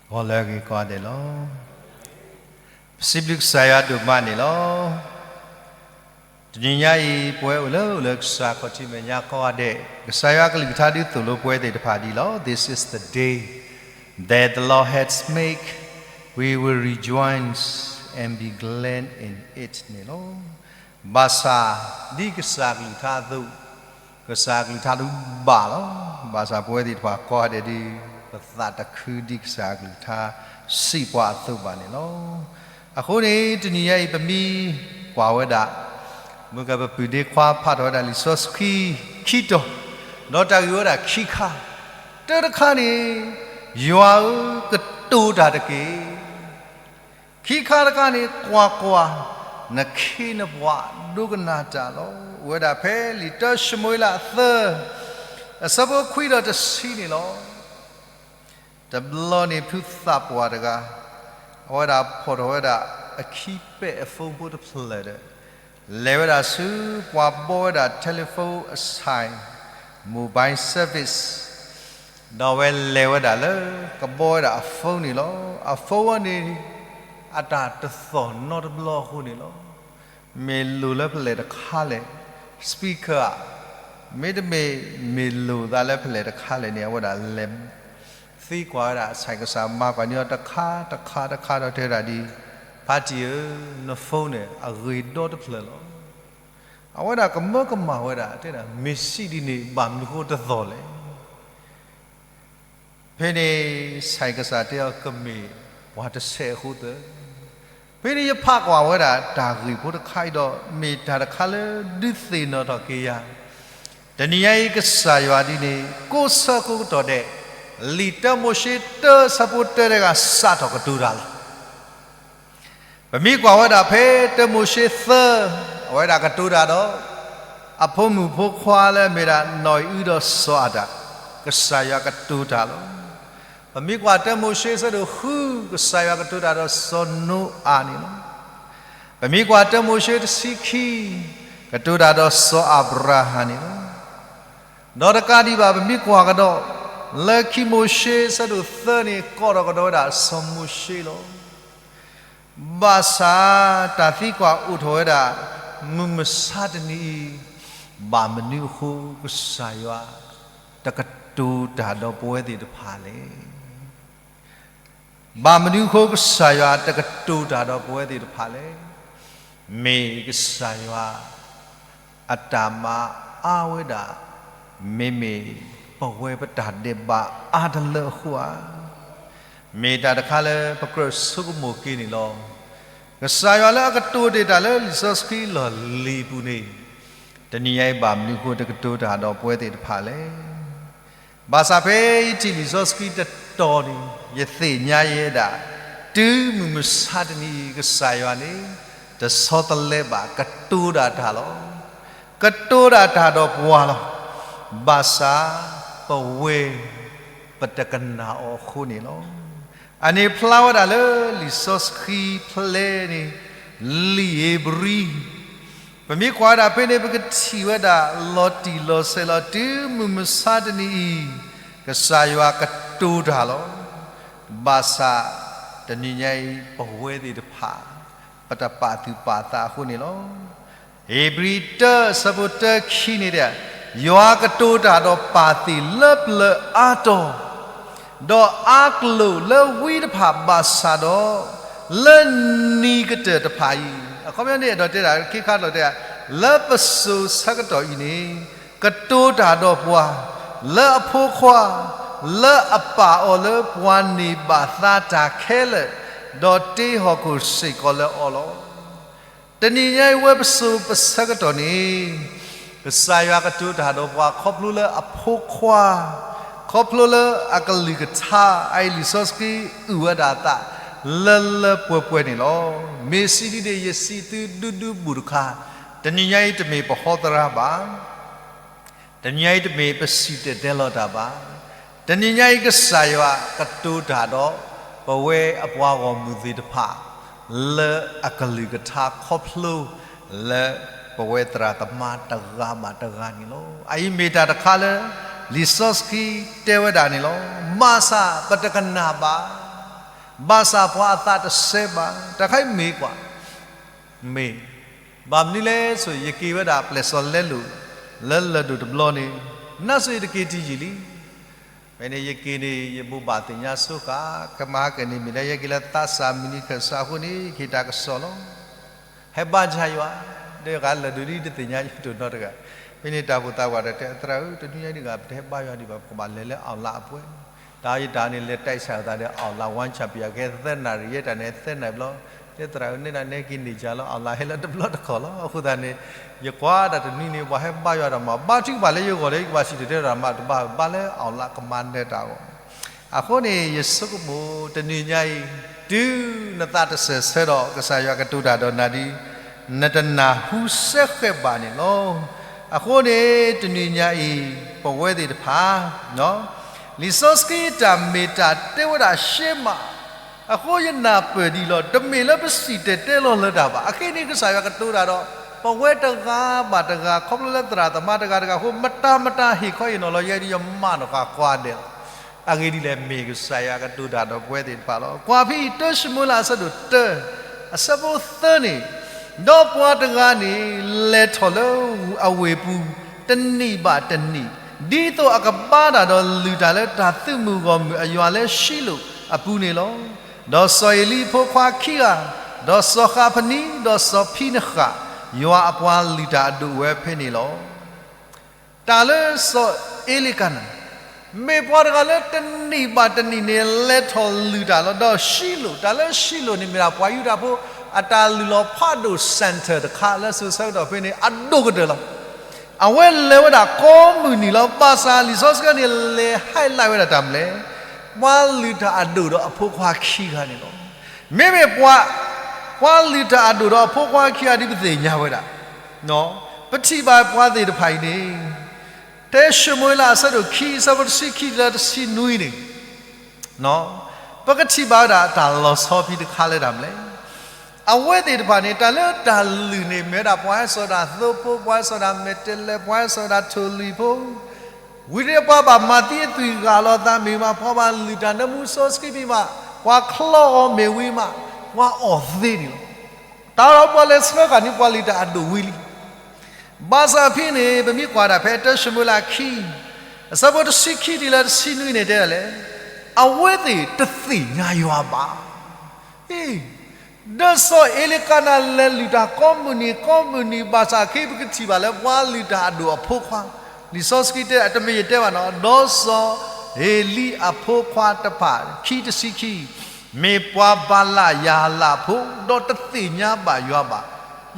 ဂီၤလၢအဂ့ၤကိးဂၤဒဲးလီၤ. ပစံးဘျုးကစၢ်ယွၤဒိၣ်မးန့ၣ်လီၤ. တနံၤညါအံၤ ပဝဲအိၣ်လၢအိၣ်လၢကစၢ်ခီၣ်ထံးမဲာ်ညါကိးဂၤဒဲး, ကစၢ်ယွၤကလုၢ်ကထါဒုးသိၣ်လိပဝဲသ့ၣ်တဖၣ်ဒ်လီၤ. This is the day that the Lord has made, we will rejoice and be glad in it န့ၣ်လီၤ. ဘၣ်ဆၣ် ဒ်ကစၢ်ကလုၢ်ကထါအသိး ကစၢ်ကလုၢ်ကထါဒုးဘၣ်လီၤ. ဘၣ်ဆၣ်ပဝဲသ့ၣ်တဖၣ်ကိးဂၤဒဲးဒုး ပသးတခုဒ်ကစၢ်ကလုၢ်ကထါစံးပှၤအသိးဘၣ်န့ၣ်လီၤ. အဃိန့ၣ် တနံၤညါအံၤ ပမ့ၢ်ကွၢ်ဝဲဒၣ် မုၢ်ကပပုၢ်ဒ့ခွါဖးထီၣ်ဝဲဒၣ်လံာ်စီဆှံခံတီၤ, ဒီးတၢ်ဂ့ၢ်ဝဲဒၣ်ခံခါ, တၢတခါန့ၣ် ယွၤဧၢ ကတိၤတၢ်တက့ၢ်. ခံခါတခါန့ၣ် ကွၢ်ကွၢ်, နခ့နပှၤဒိကနၣ်တၢ်လီၤ. အိၣ်ဝဲဒၣ်ဖဲလံာ်တၢၡမူၤအ့လးသၢ အဆၢဖိခွံဒီးတဆံန့ၣ်လီၤ. တဘျီန့ၣ် ဖုသးပှၢ်တဂၤ အဝဲဒၣ်ဖီၣ်ထီၣ်ဝဲဒၣ်အခံပဲာ်အ phone ဖိတဖျၢၣ်ဒီး လဲၤဝဲဒၣ်ဆူပှၤဘှီဝဲဒၣ် telephone အဆိုင် mobile service ဒီးအဝဲလဲၤဝဲဒၣ်လၢကဘှီဝဲဒၣ်အ phone န့ၣ်လီၤ. အ phone ဝဲန့ၣ် အတၢ်တသီၣ်နီတဘျီအဃိန့ၣ်လီၤ. မ့ၢ်လိၣ်လၢဖဲလဲၣ်တခါလဲၣ် speaker ဧါ, မ့တမ့ၢ် မ့ၢ်လိၣ်သးလၢဖဲလဲၣ်တခါလဲၣ်န့ၣ် အဝဲဒၣ်လဲၤ သံကွၢ်ဝဲဒၣ် ဆဲးကစၢ်မၤကွၢ်န့ၢ်အီၤတခါတခါတခါဒီးတဲဝဲဒၣ်ဒ်အံၤ, ဖါတံၢ်ဧၢ, န phone န့ၣ် အဂ့ၤဒီတဖျၢၣ်လီၤ. အဝဲဒၣ်ကမၢကမၣ်ဝဲဒၣ် တဲဒၣ် မ့ၢ်စံးဒ်န့ၣ် ဘၣ်မနုၤဃိတသီၣ်လဲၣ်. ဖဲန့ၣ် ဆဲးကစၢ်တဲအီၤ ကမ့ၢ်ပှၤတဆဲးအဃိသၢ. ဖဲန့ၣ်ယဖးကွၢ်ဝဲဒၣ် တၢ်ဂ့ၢ်ဖိတခါအံၤဒီး မ့ၢ်တၢ်တခါလၢဒုးသ့ၣ်နီၣ်ထီၣ်က့ၤယၤ. တနံၤညါအံၤ ကစၢ်ယွၤဒ်န့ၣ် ကိးဆၢကိးကတီၢ်ဒဲး လံာ်တၢမိၤၡ့တၢဆၢဖိတၢတဂၤ စးထီၣ်ကတိၤတၢ်လီၤ. ပမ့ၢ်ကွၢ်ဝဲဒၣ်ဖဲတၢမိၤၡ့သၢ, အဝဲဒၣ်ကတိၤတၢ်ဒီး အဖိမုၣ်ဖိခွါလၢအမ့ၢ်ဒၣ် နီၢ်အံၣ်အုဒီးစီၤအၤဒၣ်, ကစၢ်ယွၤကတိၤတၢ်လီၤ. ပမ့ၢ်ကွၢ်တၢမိၤၡ့ဆၢဒိၣ်ဃု, ကစၢ်ယွၤကတိၤတၢ်ဒီးစီၤနိအၤန့ၣ်လီၤ. ပမ့ၢ်ကွၢ်တၢမိၤၡ့တဆံခံ, ကတိၤတၢ်ဒီးစီၤအၤဘြၤဟၣ်န့ၣ်လီၤ. ဒီးတကးဒံးဘၣ် ပမ့ၢ်ကွၢ်ကဒီး လၢခံမိၤၡ့ဆၢဒိၣ်သၢန့ၣ် ကိးထီၣ်ကဒီးဝဲဒၣ်စီၤမိၤၡ့လီၤ. ဘၣ်ဆၣ်တၢ်သံကွၢ်အိၣ်ထီၣ်ဝဲဒၣ် မုၢ်မဆါတနံၤအံၤ ဘၣ်မနုၤအဃိ ကစၢ်ယွၤ တကတိၤတၢ်ဒီးပဝဲသ့ၣ်တဖၣ်လဲၣ်. ဘၣ်မနုၤအဃိ ကစၢ်ယွၤတကတိၤတၢ်ဒီးပဝဲသ့ၣ်တဖၣ်လဲၣ်. မ့ၢ်ကစၢ်ယွၤ အတၢ်မၤအါဝဲဒၣ် မ့မ့ၢ်ပဝဲပတၢ်ဒဲးဘးအါတလၢအဃိဧါ. မ့ၢ်တၢ်တခါလၢပကြၢးဆိကမိၣ်က့ၤန့ၣ်လီၤ. ကစၢ်ယွၤလၢအကတိၤတ့ၢ်တၢ်လၢလံာ်စီဆှံလီၢ်လံၤပူၤန့ၣ် တနံၤညါအံၤ ဘၣ်မနုၤအဃိတကတိၤတၢ်ဒီးပဝဲသ့ၣ်တဖၣ်လဲၣ်. ဘၣ်ဆၣ်ဖဲယထံၣ်လံာ်စီဆှံတတီၤန့ၣ် ယသ့ၣ်ညါယဲဒၣ် တုၤမုၢ်မဆါတနံၤအံၤ ကစၢ်ယွၤန့ၣ် တဆီတလဲဘၣ် ကတိၤဒၣ်တၢ်လီၤ. ကတိၤဒၣ်တၢ်ဒီးပှၤလီၤ. ဘၣ်ဆၣ်ပဝဲ ပတကနၣ်အီၤအဃိန့ၣ်လီၤ. အန့ၣ်ဖျါဝဲဒၣ်လၢလံာ်စီဆှံဖျဲန့ၣ် လံာ်ဧ့ၤဘြံၤ ပမ့ၢ်ကွၢ်ဝဲဒၣ်ဖဲန့ၣ် ပကထံၣ်ဝဲဒၣ်လီၤတံၢ်လီၤဆဲးလီၤ တုၤမုၢ်မဆါတနံၤအံၤ ကစၢ်ယွၤကတိၤတၢ်လီၤ. ဘၣ်ဆၣ်တနံၤညါအံၤ ပဝဲသ့ၣ်တဖၣ် ပတပာ်သူၣ်ပာ်သးအဃိန့ၣ်လီၤ. ဧ့ၤဘြံၤတၢ အဆၢဖိတၢခံန့ၣ် ယွၤကတိၤတၢ်ဒီးပၢ်သ့ၣ်လၢပျၢၤအါတီၤ ဒီးအါကျိာ်လၢဝံတဖၣ်ဘၣ်ဆၣ်ဒီး လၢနံၤကတၢၢ်တဖၣ်အံၤ, အခီပညီန့ၣ် အဲၣ်ဒိးတဲဒၣ် ခ့ခါလီၤတဲဒၣ် လၢပစိၤဆၢကတီၢ်အံၤန့ၣ် ကတိၤတၢ်ဒီးပှၤ လၢအဖိခွါ လၢအပာ်အီၤလၢပှၤန့ၢ်ဘၣ်သါတၢ်ခဲလၢာ် ဒီးတ့ဟီၣ်ခိၣ်စ့ၢ်ကီးလၢအီၤလီၤ. တနံၤညါအံၤ ဝဲပစိၤပဆၢကတီၢ်န့ၣ် ကစၢ်ယွၤကတိၤတၢ်ဒီးပှၤ ခီဖျိလၢအဖိခွါ, ခီဖျိလၢအကလုၢ်ကထါ အအံၤလံာ်စီဆှံအုၣ်ဝဲဒၣ်အသး လၢလၢပှဲၤပှဲၤန့ၣ်လီၤ. မ့ၢ်စံးဒ်န့ၣ် ယစံးသုဒူဒူဘူးတခါ, တနံၤညါအံၤတမ့ၢ်ပဟီသရၣ်ဘၣ်. တနံၤညါအံၤတမ့ၢ်ပစံၣ်တဲၤတဲလီၤတၢ်ဘၣ်. တနံၤညါအံၤ ကစၢ်ယွၤကတိၤတၢ်ဒီး ပဝဲအပှၤဂီၢ်မုၢ်သ့ၣ်တဖၣ် လၢအကလုၢ်ကထါခီဖျိလၢပဝဲသရၣ်သမါတဂၤဘၣ်တဂၤန့ၣ်လီၤ. အအံၤမ့ၢ်တၢ်တခါလၢ လံာ်စီဆှံတဲဝဲဒၣ်န့ၣ်လီၤ. ဘၣ်ဆၣ်ပတကနၣ်ဘၣ်. ဘၣ်ဆၣ်ပှၤအသးတစဲးဘၣ်, တၢ်ခါအံၤမ့ၢ်ကွၢ်, မ့ၢ်, ဘၣ်မနုၤလဲၣ်ဆိ ယက့ၤဝဲဒၣ်ပျဲၢ်စီၤလဲလိာ် လၢလၢၢ်ဒိၣ်တဘျီန့ၣ်, နဆိယတက့ၤတယံာ်လံ. ဖဲန့ၣ်ယက့ၤန့ၣ် ယဘိးဘၣ်သ့ၣ်ညါဆိဃာ်, ကမၤဟါကန့ၢ်မ့ၢ်လၢယက့ၤလၢသးစၢ်မုၢ်နံၤခၢၣ်စးအဃိန့ၣ် ယက့ၤတၢ်ကစီၣ်လီၤ. ဟဲဘါယွၤ, ဒီးယဂၤလၢၢ်ဒိၣ်ဒ်တသ့ၣ်ညါယတနီတဂၤ. ဖဲန့ၣ်တၢ်အိၣ်သးဝဲတတဲ သရၣ်ဧၢ, တနွံညါဒ်ဂၤ ပတဟဲဘါယွၤဒံးဘၣ်, ပကဘၣ်လဲၤလၢအီၣ်လးအပှဲၤ. တၢ်ယတၢ်န့ၣ် လဲၤတၢ်ဆၣ်အသးဒီးအီၣ်လး ဝါဆၣ်ပံၤ ကဟဲသၢနၣ်ရံၣ်, ယဲတၢ်န့ၣ်သၢနၣ်ရံၣ်ဘျီ, ယသရၣ်ဧၢ နဲဒၣ်နဲက့ၤန့ၢ်ကၢ်လီၤ အီၣ်လးဟဲလၢတဘျီတခီၣ်လီၤ. အဃိသတးန့ၣ် ယကွၢ်တၢ်တနွံန့ၣ် ပှၤဟဲဘါယွၤတၢ်မး ဘါထုကဖၣ်လၢယဂီၢ်ဒီး ယကဘၣ်စံၣ်တဲၤတဲလီၤတၢ်မး ဘါလၢအီၣ်လးကမၤနၢၤတၢ်အဂီၢ်. အဃိန့ၣ် ယဆိကမိၣ်တနွံညါအံၤ, တုၤနသးတစဲးဆၢဒီး ကစၢ်ယွၤကတိၤတၢ်ဒီးနၤဒ် နတနၢ်ဟူစဲဃဲးဘၣ်န့ၣ်လီၤ. အဃိန့ၣ် တနွံညါအံၤ ပဝဲသ့ၣ်တဖၣ် လံာ်စီဆှံတၢ်မ့ၢ်တၢ်တဲဝဲဒၣ်ရှဲမး, အဃိယနၢ်ပၢၢ်ဒံးလီၤ. တမ့ၢ်လၢပစံၣ်တဲၤတဲလီၤလၢတၢ်ဘၣ်. အဃိန့ၣ် ကစၢ်ယွၤကတိၤတၢ်ဒီး ပဝဲတဂၤဘၣ်တဂၤ ခီဖျိလၢသရၣ်သမါတဂၤတဂၤအဃိ မတၤမတၤဟ့ၣ်ခီဟ့ၣ်နီၤလီၤယဲဒ်ယမၤနၢၤဃာ်ကွၢ်ဒဲးလီၤ. အဂ့ၢ်ဒ်လဲၣ်, မ့ၢ်ကစၢ်ယွၤကတိၤတၢ်ဒီးပဝဲသ့ၣ်တဖၣ်လီၤ. ကွၢ်ဖဲအံၤ တၢၡမူၤအ့လးအဆၢဒိၣ်တၢ အဆၢဖိသၢန့ၣ်, ဒီးပှၤတဂၤန့ၣ် လဲၤထီၣ်လၢအဝ့ၢ်ပူၤ တနံၣ်ဘၣ်တနံၣ်, ဒ်သိးအကဘါတၢ်ဒီးလုၢ်တၢ်လၢတၢ်သုးမုၢ်ဂီၢ်မုၢ်အယွၤလၢရှံလိာ်အပူၤန့ၣ်လီၤ. ဒီးစီၤအ့လံအဖိခွါခံဂၤ, ဒီးစီၤဃးဖနံ, ဒီးစီၤဖံနဃး, ယွၤအပှၤလုၢ်တၢ်အဒိၣ်ဝဲဖဲန့ၣ်လီၤ. တၢ်လၢစီၤအ့လံကနၤ မ့ၢ်ပှၤတဂၤလၢတနံၣ်ဘၣ်တနံၣ်န့ၣ် လဲၤထီၣ်လုၢ်တၢ်လီၤ. ဒီးရှံလိာ်, တၢ်လၢရှံလိာ်န့ၣ်မ့ၢ်ဒၣ်ပှၤယူဒၤဖိ အတၢ်လုၢ်လီၤဖးဒိၣ် center တခါလၢစိၤဆၢကတီၢ်ဖဲန့ၣ် အဒိၣ်ကတၢၢ်လီၤ. အဝဲလဲၤဝဲဒၣ်ကိးမုၢ်နံၤလီၤ. ဘၣ်ဆၣ်လံာ်စီဆှံန့ၣ် လဲၤ highlight ဝဲဒၣ်တၢ်မနုၤလဲၣ်, ပှၤလုၢ်တၢ်အဒိၣ်ဒီးအဖိခွါခံဂၤန့ၣ်လီၤ. မ့မ့ၢ်ပှၤ ပှၤလုၢ်တၢ်အဒိၣ်ဒီးအဖိခွါခံဂၤဒ်ပသ့ၣ်ညါဝဲဒၣ် ပထံၣ်ဘၣ်ပှၤသ့ၣ်တဖၣ်အံၤန့ၣ်, တၢၡမူၤအ့လးအဆၢဒိၣ်ခံ အဆၢဖိတဆံခံတုၤလၢတဆံနွံန့ၣ်, ပကထံၣ်ဘၣ်ဝဲဒၣ်တၢ်လီၤဆီဖဲတခါလၢတၢ်မနုၤလဲၣ်. အဝဲသ့ၣ်တဖၣ်န့ၣ် တၢ်လၢတၢ်လုၢ်န့ၣ် မ့ၢ်ဝဲဒၣ်ပှၤဟဲစိာ်တၢ်သိဖိ, ပှၤဟဲစိာ်တၢ်မဲာ်တဲးလဲး, ပှၤဟဲစိာ်တၢ်ထိၣ်လွံၢ်ဖိ ဝံၤဒီးပှၤဘၣ်မၤသံအသွံၣ်ဂာ်လီၤသးမ့ၢ်မး, ပှၤဘၣ်လုၢ်တၢ်နၢမူစီဆှံမ့ၢ်မး, ပှၤချီအီၤမ့ၢ်ဝံၤမး, ပှၤအီၣ်သ့န့ၣ်လီၤ. တၢ်ဒီးပှၤလဲၤဆှၢဃာ်န့ၣ် ပှၤလုၢ်တၢ်အဒိၣ်ဝံၤလံ. ဘၣ်ဆၣ်ဖဲန့ၣ် ပမ့ၢ်ကွၢ်ဒၣ်ဖဲတၢၡမူၤအ့လးခံ အဆၢဖိတဆံခံတုၤလၢတဆံနွံန့ၣ်တဲဒ်လဲၣ်, အဝဲသ့ၣ်တသ့ၣ်ညါယွၤဘၣ်. ဒီးစီၤအ့လံကနၤလဲၤလုၢ်တၢ်ကိးမုၢ်နံၤကိးမုၢ်နံၤ ဘၣ်ဆၣ်ခဲအံၤပကထံၣ်ဘၣ်လၢပှၤလုၢ်တၢ်အဒိၣ်အဖိခွါ, လံာ်စီဆှံတဲ တမ့ၢ်ယတဲဘၣ်နီၤ, ဒီးစီၤအ့လံအဖိခွါတဖၣ် ခံတဆံခံ မ့ၢ်ပှၤဘၤလးယၤလးဖိ ဒီးတသ့ၣ်ညါဘၣ်ယွၤဘၣ်.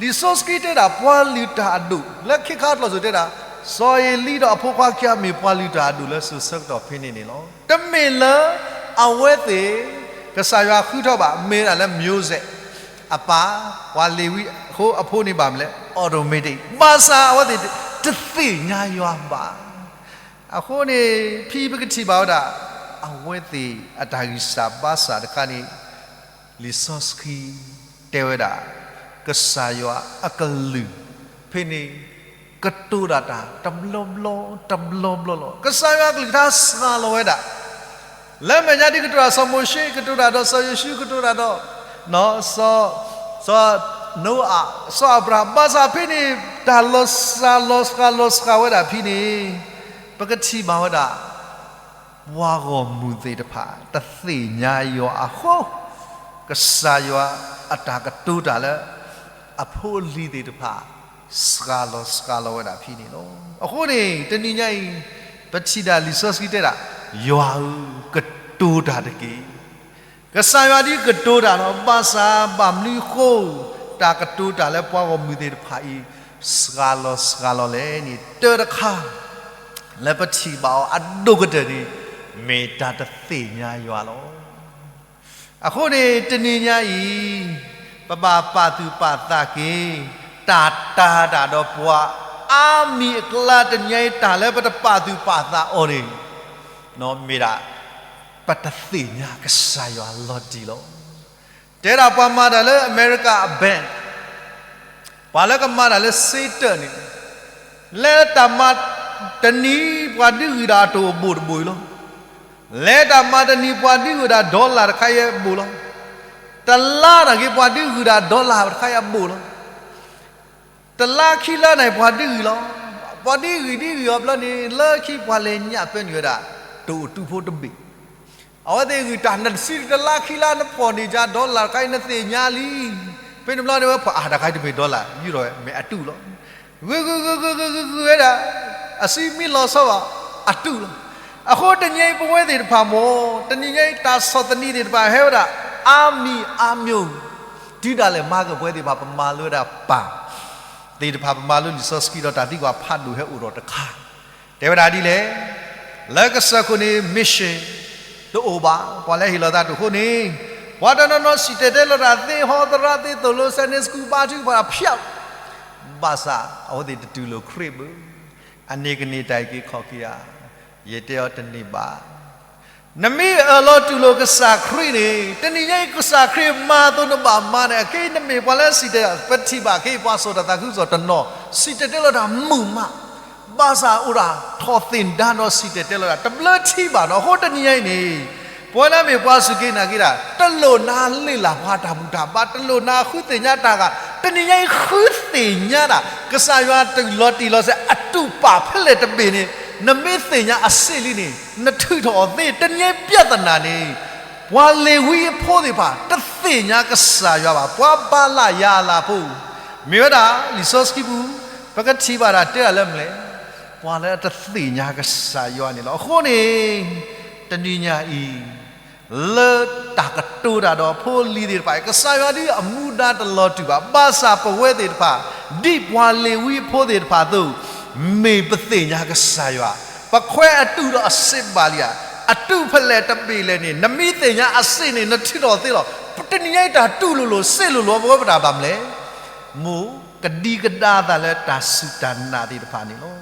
လံာ်စီဆှံတဲဒၣ်ပှၤလုၢ်တၢ်အဒိၣ် လၢခဲခါအကျိာ်စိၤတဲဒၣ်, စီၤအ့လံဒီးအဖိခွါခံဂၤမ့ၢ်ပှၤလုၢ်တၢ်အဒိၣ်လၢစိၤဆၢကတီၢ်ဖဲန့ၣ်န့ၣ်လီၤ. တမ့ၢ်လၢအဝဲသ့ၣ် ကစၢ်ယွၤဃုထီၣ်ဘၣ် မ့ၢ်ဒၣ်လၢ မျိုးဆက် အပၢ်, ပှၤလ့ၤဝံအဖိအဖိန့ၣ်ဘၣ်မနုၤလဲၣ်, automatic ဘၣ်ဆၣ်အဝဲသ့ၣ်တသ့ၣ်ညါယွၤဘၣ်. အဃိန့ၣ် ဖဲပကထံၣ်ဘၣ်ဝဲဒၣ် အဝဲသ့ၣ်အတၢ်ဂံၢ်စၢ်ဘါစၢ်တခါန့ၣ် လံာ်စီဆှံတဲဝဲဒၣ် ကစၢ်ယွၤအကလုၢ် ဖဲန့ၣ် ကတိၤတၢ်တၢ်တဘျီဘျီ တဘျီဘျီလီၤ. ကစၢ်ယွၤအကလုၢ်ကထါစှၤလီၤဝဲဒၣ် လၢမဲာ်ညါဒ်ကတိၤတၢ်ဒီးစီၤမိၤၡ့, ကတိၤတၢ်ဒီးစီၤယိၤၡူး, ကတိၤတၢ်ဒီး စီၤ စီၤနိအၤ, စီၤအၤဘြၤဟၣ်, ဘၣ်ဆၣ်ဖဲန့ၣ် တၢ်လီၤစှၤလီၤစှၤလီၤစှၤဝဲဒၣ်ဖဲန့ၣ် ပကထံၣ်ဘၣ်ဝဲဒၣ် ပှၤဂီၢ်မုၢ်သ့ၣ်တဖၣ် တသ့ၣ်ညါယွၤအဃိ ကစၢ်ယွၤအတၢ်ကတိၤတၢ်လၢ အဖိအလံၤသ့ၣ်တဖၣ် စှၤလီၤစှၤလီၤဝဲဒၣ်ဖဲန့ၣ်လီၤ. အဃိန့ၣ် တနံၤညါအံၤ ပထံၣ်ဒၣ်လံာ်စီဆှံတဲဒၣ်, ယွၤဧၢ, ကတိၤတၢ်တက့ၢ်. ကစၢ်ယွၤဒ်ကတိၤတၢ်လီၤ. ဘၣ်ဆၣ်ဘၣ်မနုၤအဃိ တၢ်ကတိၤတၢ်လၢပှၤဂီၢ်မုၢ်သ့ၣ်တဖၣ်အံၤ စှၤလီၤစှၤလီၤလဲၣ်န့ၣ် တၢ်တခါ လၢပထံၣ်ဘၣ်အီၤအဒိၣ်ကတၢၢ်န့ၣ် မ့ၢ်တၢ်တသ့ၣ်ညါယွၤလီၤ. အဃိန့ၣ် တနံၤညါအံၤ ပဘၣ်ပာ်သူၣ်ပာ်သးက့ၤ တၢ်တာ်တၢ်ဒီးပှၤအါမံၤအကျါ တနံၤညါအံၤ တၢ်လၢပတပာ်သူၣ်ပာ်သးအီၤန့ၣ် မ့ၢ်ဒၣ် ပတသ့ၣ်ညါကစၢ်ယွၤလီၤတံၢ်လီၤ. တဲဒၣ်ပှၤမၤတၢ်လၢအမဲရကၤအဘဲၣ်, ပှၤလၢကမၤတၢ်လၢစ့တၢးန့ၣ် လၢတၢ်မၤတနံၤ ပှၤဒုးဂံၢ်ဒၣ်အတၢ်အိၣ်ဘိၣ်တဘိၣ်အံၤလီၤ. လဲၤတၢ်မၤတနံၤ ပှၤဒုးဂုာ်ဒၣ် dollar တခါအံၤအဘူးလီၤ. တလါန့ၣ်က့ၤ ပှၤဒုးဂုာ်ဒၣ် dollar တခါအံၤအဘူးလီၤ. တလါခံလါန့ၣ် ပှၤဒုးဂုာ်လီၤ. ပှၤဒုးဂုာ်ဒုးဂုာ်အီၤဘျီန့ၣ် လၢခံပှၤလဲၤညၣ်ပၢနုာ်ဝဲဒၣ် တအိၣ်တူၢ်ဖိတဘ့ၣ်. အဝဲသ့ၣ်ဂုာ်တၢ် နစံးတလါခံလါ နဖီၣ်န့ၢ်ကဒီး dollar တခါအံၤ နသ့ၣ်ညါလံ. ဖဲန့ၣ်ဘျီန့ၣ် ဝဲဖီၣ်အါ တၢ်ခါအံၤတမ့ၢ် dollar ယူၢ်ထီၣ်ဝဲ မ့ၢ်အတူၢ်လီၤ. ဂုာ်ဂုာ်ဂုာ်ဂုာ်ဂုာ်ဂုာ်ဂုာ်ဝဲဒၣ် အစုမ့ၢ်လီၤဆီဘၣ် အတူၢ်လီၤ. အဃိတနံၤအံၤ ပဝဲသ့ၣ်တဖၣ်မ့ၢ် တနံၤညါအံၤ တၢ်ဆီၣ်သနံးသ့ၣ်တဖၣ်ဟဲဝဲဒၣ် အါမံၤအါမျိၤ, တုၤဒၣ်လဲာ်မၤက့ၤပဝဲသ့ၣ်တဖၣ် ပမၤလိဝဲဒၣ်ပၢ်သ့ၣ်တဖၣ် ပမၤလိလံာ်စီဆှံဒီး တၢ်သံကွၢ်ဖးဒိၣ်ဟဲအိၣ်ဒီးတခါ တဲဝဲဒၣ်ဒ်လဲၣ်, လၢကစၢၢ်ခိၣ်န့ၣ် mission တအိၣ်ဘၣ်, ပှၤလၢဟ့ၣ်လီၤသးတအိၣ်အဃိန့ၣ်, ပှၤတနီၤနီၤစံၣ်တဲၤတဲလီၤတၢ်သ့ ဟီသရၣ်သ့ သိၣ်လိ Sunday school ဘါထုကဖၣ်တၢ်ဖၠၣ်, ဘၣ်ဆၣ်အဝဲသ့ၣ်တတူၢ်လိာ်ခရံာ်ဘၣ်. အန့ၣ်ကန့ၢ်တၢ်အုၣ်က့ၤခီၣ်က့ၤဧါ, ယတဲအီၤတန့ၢ်ဘၣ်. နမ့ၢ်အၢၣ်လီၤတူၢ်လိာ်ကစၢ်ခရံာ်န့ၣ် တနံၤညါအံၤ ကစၢ်ခရံာ်မၤအသိးနဘၣ်မၤန့ၣ် အခဲအံၤနမ့ၢ်ပှၤလၢစံၣ်တဲၤ ပထံၣ်ဘၣ်ခဲအံၤ ပှၤစိာ်တၢ်သးခုကစီၣ်တနီၤ စံၣ်တဲၤတဲလီၤတၢ်မုာ်မး, ဘၣ်ဆၣ်အိၣ်ဒၣ်ထီၣ်သ့ၣ်ဒါဒီးစံၣ်တဲၤတဲလီၤတၢ် တဘျၢထံဘၣ်နီၤ. အဃိတနံၤညါအံၤန့ၣ် ပဝဲဒၣ်မ့ၢ်ပှၤစူၢ်က့ၤနာ်က့ၤတၢ် တလိၣ်နၤလ့ၣ်လၢ်ပှၤတၢ်ဘူၣ်တၢ်ဘါ တလိၣ်နၤဃုသ့ၣ်ညါတၢ်ဂၤ, တနံၤညါအံၤဃုသ့ၣ်ညါတၢ် ကစၢ်ယွၤတၢ်လီၤတံၢ်လီၤဆဲးအတူၢ်ပာ်ဖဲလဲၣ်တဘ့ၣ်န့ၣ် နမ့ၢ်သ့ၣ်ညါအစ့လံန့ၣ် နထုးထီၣ်အီၤသ့ တနံၤညါအံၤ ပြဿနာန့ၣ် ပှၤလ့ၤဝံအဖိသ့ၣ်တဖၣ် တသ့ၣ်ညါကစၢ်ယွၤဘၣ်. ပှၤဘၤလးယၤလးဖိ မ့ၢ်ဝဲဒၣ် လံာ်စီဆှံပူၤ ပကထံၣ်ဘၣ်တၢ်တဲဒၣ်လၢမနုၤလဲၣ်, ပှၤလၢတသ့ၣ်ညါကစၢ်ယွၤန့ၣ်လီၤ. အဃိန့ၣ် တနံၤညါအံၤ လၢတၢ်ကတိၤတၢ်ဒီးဖိလံၤသ့ၣ်တဖၣ်အံၤ ကစၢ်ယွၤဒ်အမူဒါတလီၤတူာ်ဘၣ်. ဘၣ်ဆၣ်ပဝဲသ့ၣ်တဖၣ် ဒ်ပှၤလ့ၤဝံအဖိသ့ၣ်တဖၣ်အသိး မ့ၢ်ပသ့ၣ်ညါကစၢ်ယွၤ, ပခွဲးအတူၢ်ဒီးအစံးဘၣ်လံဧါ, အတူၢ်ဖဲလဲၣ်တဘ့ၣ်လဲၣ်န့ၣ် နမ့ၢ်သ့ၣ်ညါအစ့န့ၣ် နထုးထီၣ်သ့လီၤ. တနံၤညါအံၤတၢ်တူၢ်လိာ်လိာ် စ့လိာ်လိာ် ပဝဲပတၢ်ဘၣ်မနုၤလဲၣ်, မိၢ်ကဒံကဒါသးလၢတၢ်စူၢ်တၢ်နာ်သ့ၣ်တဖၣ်န့ၣ်လီၤ.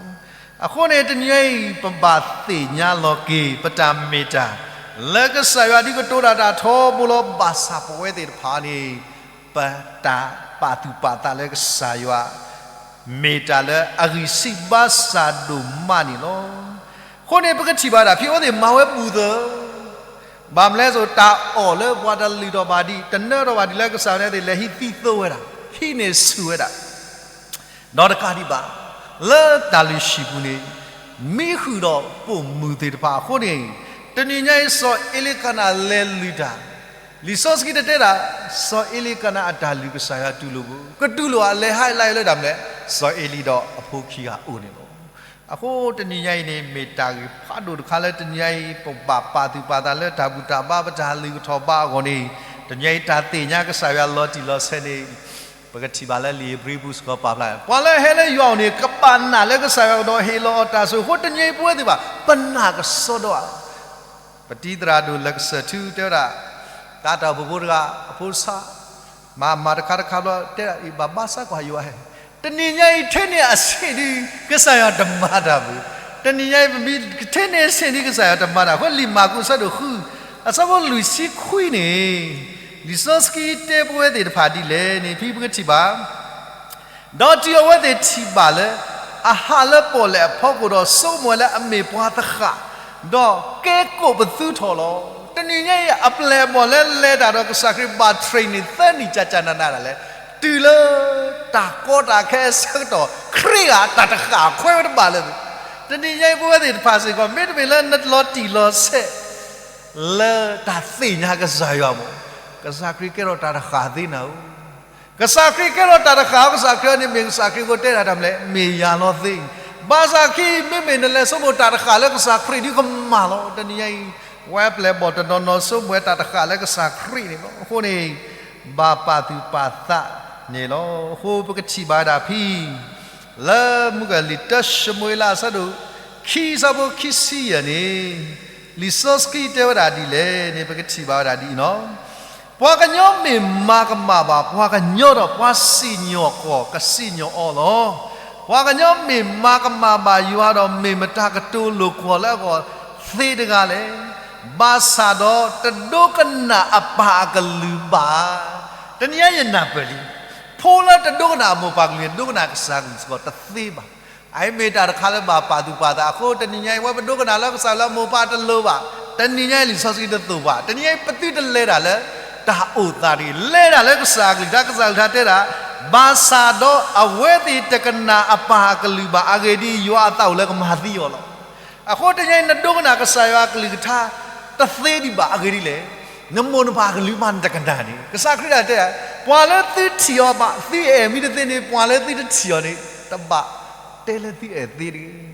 အဃိန့ၣ် တနံၤညါအံၤ ပဘၣ်သ့ၣ်ညါလီၤက့ၤ ပတၢ်မ့ၢ်တၢ် လၢကစၢ်ယွၤဒ်ကတိၤတၢ်တၢ်ထီဘိလီၤ. ဘၣ်ဆၣ်ပဝဲသ့ၣ်တဖၣ်န့ၣ် ပတၢ်ပာ်သူၣ်ပာ်သးလၢကစၢ်ယွၤ မ့ၢ်တၢ်လၢအဂံၢ်ဆံးဘါစၢ်ဒိၣ်မးန့ၣ်လီၤ. အဃိန့ၣ် ပကထံၣ်ဘၣ်ဒၣ် ဖံအိၣ်သ့ၣ်မၤဝဲဘူၣ်သၢ ဘၣ်မနုၤလဲၣ်အသိး တၢ်အီၣ်လၢပှၤတလုၢ်ထီၣ်ဘၣ်ဒံး တနၢထီၣ်ဘၣ်ဒံးလၢကစၢ်ယွၤန့ၣ်သ့ၣ် လဲၤဟံးသံသိဝဲဒၣ် ဟံးန့ၢ်ဆူၣ်ဝဲဒၣ် ဒီးတကးဒံးဘၣ် လၢတၢ်လုၢ်ဟံၣ်ပူၤန့ၣ် မံဃုာ်ဒီးပိာ်မုၣ်သ့ၣ်တဖၣ်အဃိန့ၣ်, တနံၤညါအံၤ စီၤအ့လံကၤနးလဲၤလုၢ်တၢ်, လံာ်စီဆှံတတဲဒၣ် စီၤအ့လံကၤနးအတၢ်လုၢ်ကစၢ်ယွၤတူၢ်လိာ်ဘၣ်, ကတူၢ်လိာ်အလဲၤဟးလၢလၢတၢ်မနုၤလဲၣ်, စီၤအ့လံဒီးအဖိခံဂၤအိၣ်န့ၣ်လီၤ. အဃိတနံၤညါအံၤန့ၣ် မ့ၢ်တၢ်ဂ့ၢ်ဖးဒိၣ်တခါလၢတနံၤညါအံၤ ပဘၣ်ပာ်သူၣ်ပာ်သးလၢတၢ်ဘူၣ်တၢ်ဘါ ပတၢ်လုၢ်ကထီၣ်ဘါအဂီၢ်န့ၣ်, တနံၤညါအံၤတၢ်သ့ၣ်ညါကစၢ်ယွၤလီၤတံၢ်လီၤဆဲးန့ၣ် ပကထံၣ်ဘၣ်လၢလံာ်ဧ့ၤဘြံၤပူၤစ့ၢ်ကီးပာ်ဖျါ, ပှၤလၢဟဲလၢယွၤအအိၣ်န့ၣ် ကဘၣ်နာ်လၢကစၢ်ယွၤကဒီးဟ့ၣ်လီၤအီၤတၢ်ဆိၣ်ဂ့ၤအဃိ တနံၤအံၤပဝဲသ့ၣ်တဖၣ် ပနာ်ကစီဒီဧါ. ပတံၤသရၣ်ဒိၣ်လၢကစၢၢ်ထူတဲဝဲဒၣ်, တၢ်တၢ်အိၣ်ဖှိၣ်ဖိတဂၤ အဖိတဆါ, မၤမၤတခါတခါဘျီ တဲဒၣ်အံၤ ဘၣ်ဘါစၢ်ကွၢ်ယွၤဟဲ, တနံၤညါအံၤထဲန့ၣ်အဆ့ၣ်ဒုး ကစၢ်ယွၤတမၤတၢ်ဘၣ်. တနံၤညါအံၤ ပမ့ၢ်ထဲန့ၣ်အဆ့ၣ်ဒုး ကစၢ်ယွၤတမၤတၢ်. အဃိလံာ်မၢ်ကူးအဆၢဒိၣ်ဃု အဆၢဖိလွံၢ်ဆံခွံန့ၣ်, လံာ်စီဆှံတဲပဝဲသ့ၣ်တဖၣ်ဒ်လဲၣ်န့ၣ် ဖဲပကထံၣ်ဘၣ် ဒီးတုၤအဝဲသ့ၣ်ထံၣ်ဘၣ်လၢ အဟးလၢပီၣ်လဲၣ်အဖီခိၣ်ဒီး ဆိကမိၣ်ဝဲလၢအမ့ၢ်ပှၤတဃၣ်, ဒီးကဲကိးပသူထီၣ်လီၤ. တနံၤညါအံၤ အပျဲၢ်အဘီၣ်လၢလဲၤတၢ်ဒီးကစၢ်ခရံာ်ဘၣ် train န့ၣ် သၢနံၣ်ကကနနဒၣ်လဲာ်, တုၤလၢတၢ်ကီတၢ်ခဲအဆၢကတီၢ် ခရံာ်ဧၢ တၢ်တဃၣ်ခွဲးဝဲတဘၣ်လၢၤဘၣ်. တနံၤညါအံၤ ပဝဲသ့ၣ်တဖၣ်စ့ၢ်ကီး မ့တမ့ၢ်လၢနလီၤတံၢ်လီၤဆဲး လၢတၢ်သ့ၣ်ညါကစၢ်ယွၤမး, ကစၢ်ခရံာ်ကဲထီၣ်တၢ်တဃၣ်သ့နၤဧၢ. ကစၢ်ခရံာ်ကဲထီၣ်တၢ်တဃၣ် ကစၢ်ခရံာ်န့ၣ် မ့ၢ်ကစၢ်ခရံာ်အဃိတဲဒၣ်တၢ်မနုၤလဲၣ်, မ့ၢ်ယၤလီၤသ့. ဘၣ်ဆၣ်ခဲအံၤ မ့မ့ၢ်နလဲၤဆိကမိၣ်တၢ်တဃၣ်လၢကစၢ်ခရံာ်ဒုးကမၣ်လီၤ. တနံၤညါအံၤ ပဝဲပျဲၢ်အဘီၣ်တနီၤနီၤ ဆိကမိၣ်ဝဲတၢ်တဃၣ်လၢကစၢ်ခရံာ်န့ၣ်လီၤ. အဃိန့ၣ် ဘၣ်ပာ်သူၣ်ပာ်သးန့ၣ်လီၤ. အဃိပကထံၣ်ဘၣ်ဝဲဒၣ်ဖဲ လၢမုၢ်ကလံာ်တၢၡမူၤအ့လးအဆၢဒိၣ်ခံ အဆၢဖိခံဆံယဲၢ်န့ၣ်, လံာ်စီဆှံတဲဝဲဒၣ်ဒ်လဲၣ်န့ၣ် ပကထံၣ်ဘၣ်ဝဲဒၣ်ဒ်အံၤလီၤ. ပှၤကညီမ့ၢ်မၤကမၣ်ဘၣ်ပှၤကညီဒီး ပှၤစံၣ်ညီၣ်ကွီၢ်ကစံၣ်ညီၣ်အီၤလီၤ. ပှၤကညီမ့ၢ်မၤကမၣ်ဘၣ်ယွၤဒီး မ့ၢ်မတၤကတိၤလိာ်ကွီၢ်လၢအဂီၢ်သ့တဂၤလဲၣ်. ဘၣ်ဆၣ်ဒီးတဒိကနၣ်အပၢ်အကလုၢ်ဘၣ်. တနံၤညါယနၢ်ပၢၢ်လံ, ဖိလၢတဒိကနၣ်အမိၢ်ပၢ်ကလုၢ် ဒိကနၣ်ကစၢ်ကလုၢ်စ့ၢ်ကီးတသ့ဘၣ်. အအံၤမ့ၢ်တၢ်တခါလၢဘၣ်ပာ်သူၣ်ပာ်သးအဃိ တနံၤညါအံၤ ပဝဲပဒိကနၣ်လၢကစၢ်လၢမိၢ်ပၢ်တလိၤဘၣ်. တနံၤညါအံၤလံာ်စီဆှံတသိၣ်ဘၣ်, တနံၤညါအံၤပသုတလဲၤတၢ်လၢတၢ်အိၣ်သးတဂ့ၤ, လဲၤတၢ်လၢကစၢ်အကလုၢ်ကထါ, ကစၢ်အကလုၢ်ကထါတဲဒၣ်, ဘၣ်ဆၣ်ဒီးအဝဲသ့ၣ်တကနၣ်အပၢ်အကလုၢ်ဘၣ်, အဂ့ၢ်ဒ်အံၤ, ယွၤအသးအိၣ်လၢကမၤသံအီၤလီၤ. အဃိတနံၤညါအံၤ နဒိကနၣ်ကစၢ်ယွၤအကလုၢ်ကထါတသ့ဒံးဘၣ်, အဂ့ၢ်ဒ်လဲၣ်, နမိၢ်နပၢ်အကလုၢ်မးနတကနၣ်န့ၣ်, ကစၢ်ခရံာ်ဒၣ်တဲ, ပှၤလၢသုထံၣ်အီၤဘၣ်သုအဲၣ်မ့ၢ်တသ့န့ၣ်, ပှၤလၢသုတထံၣ်အီၤန့ၣ် တဘၣ်တဲလၢသုအဲၣ်သ့တဂ့ၤ.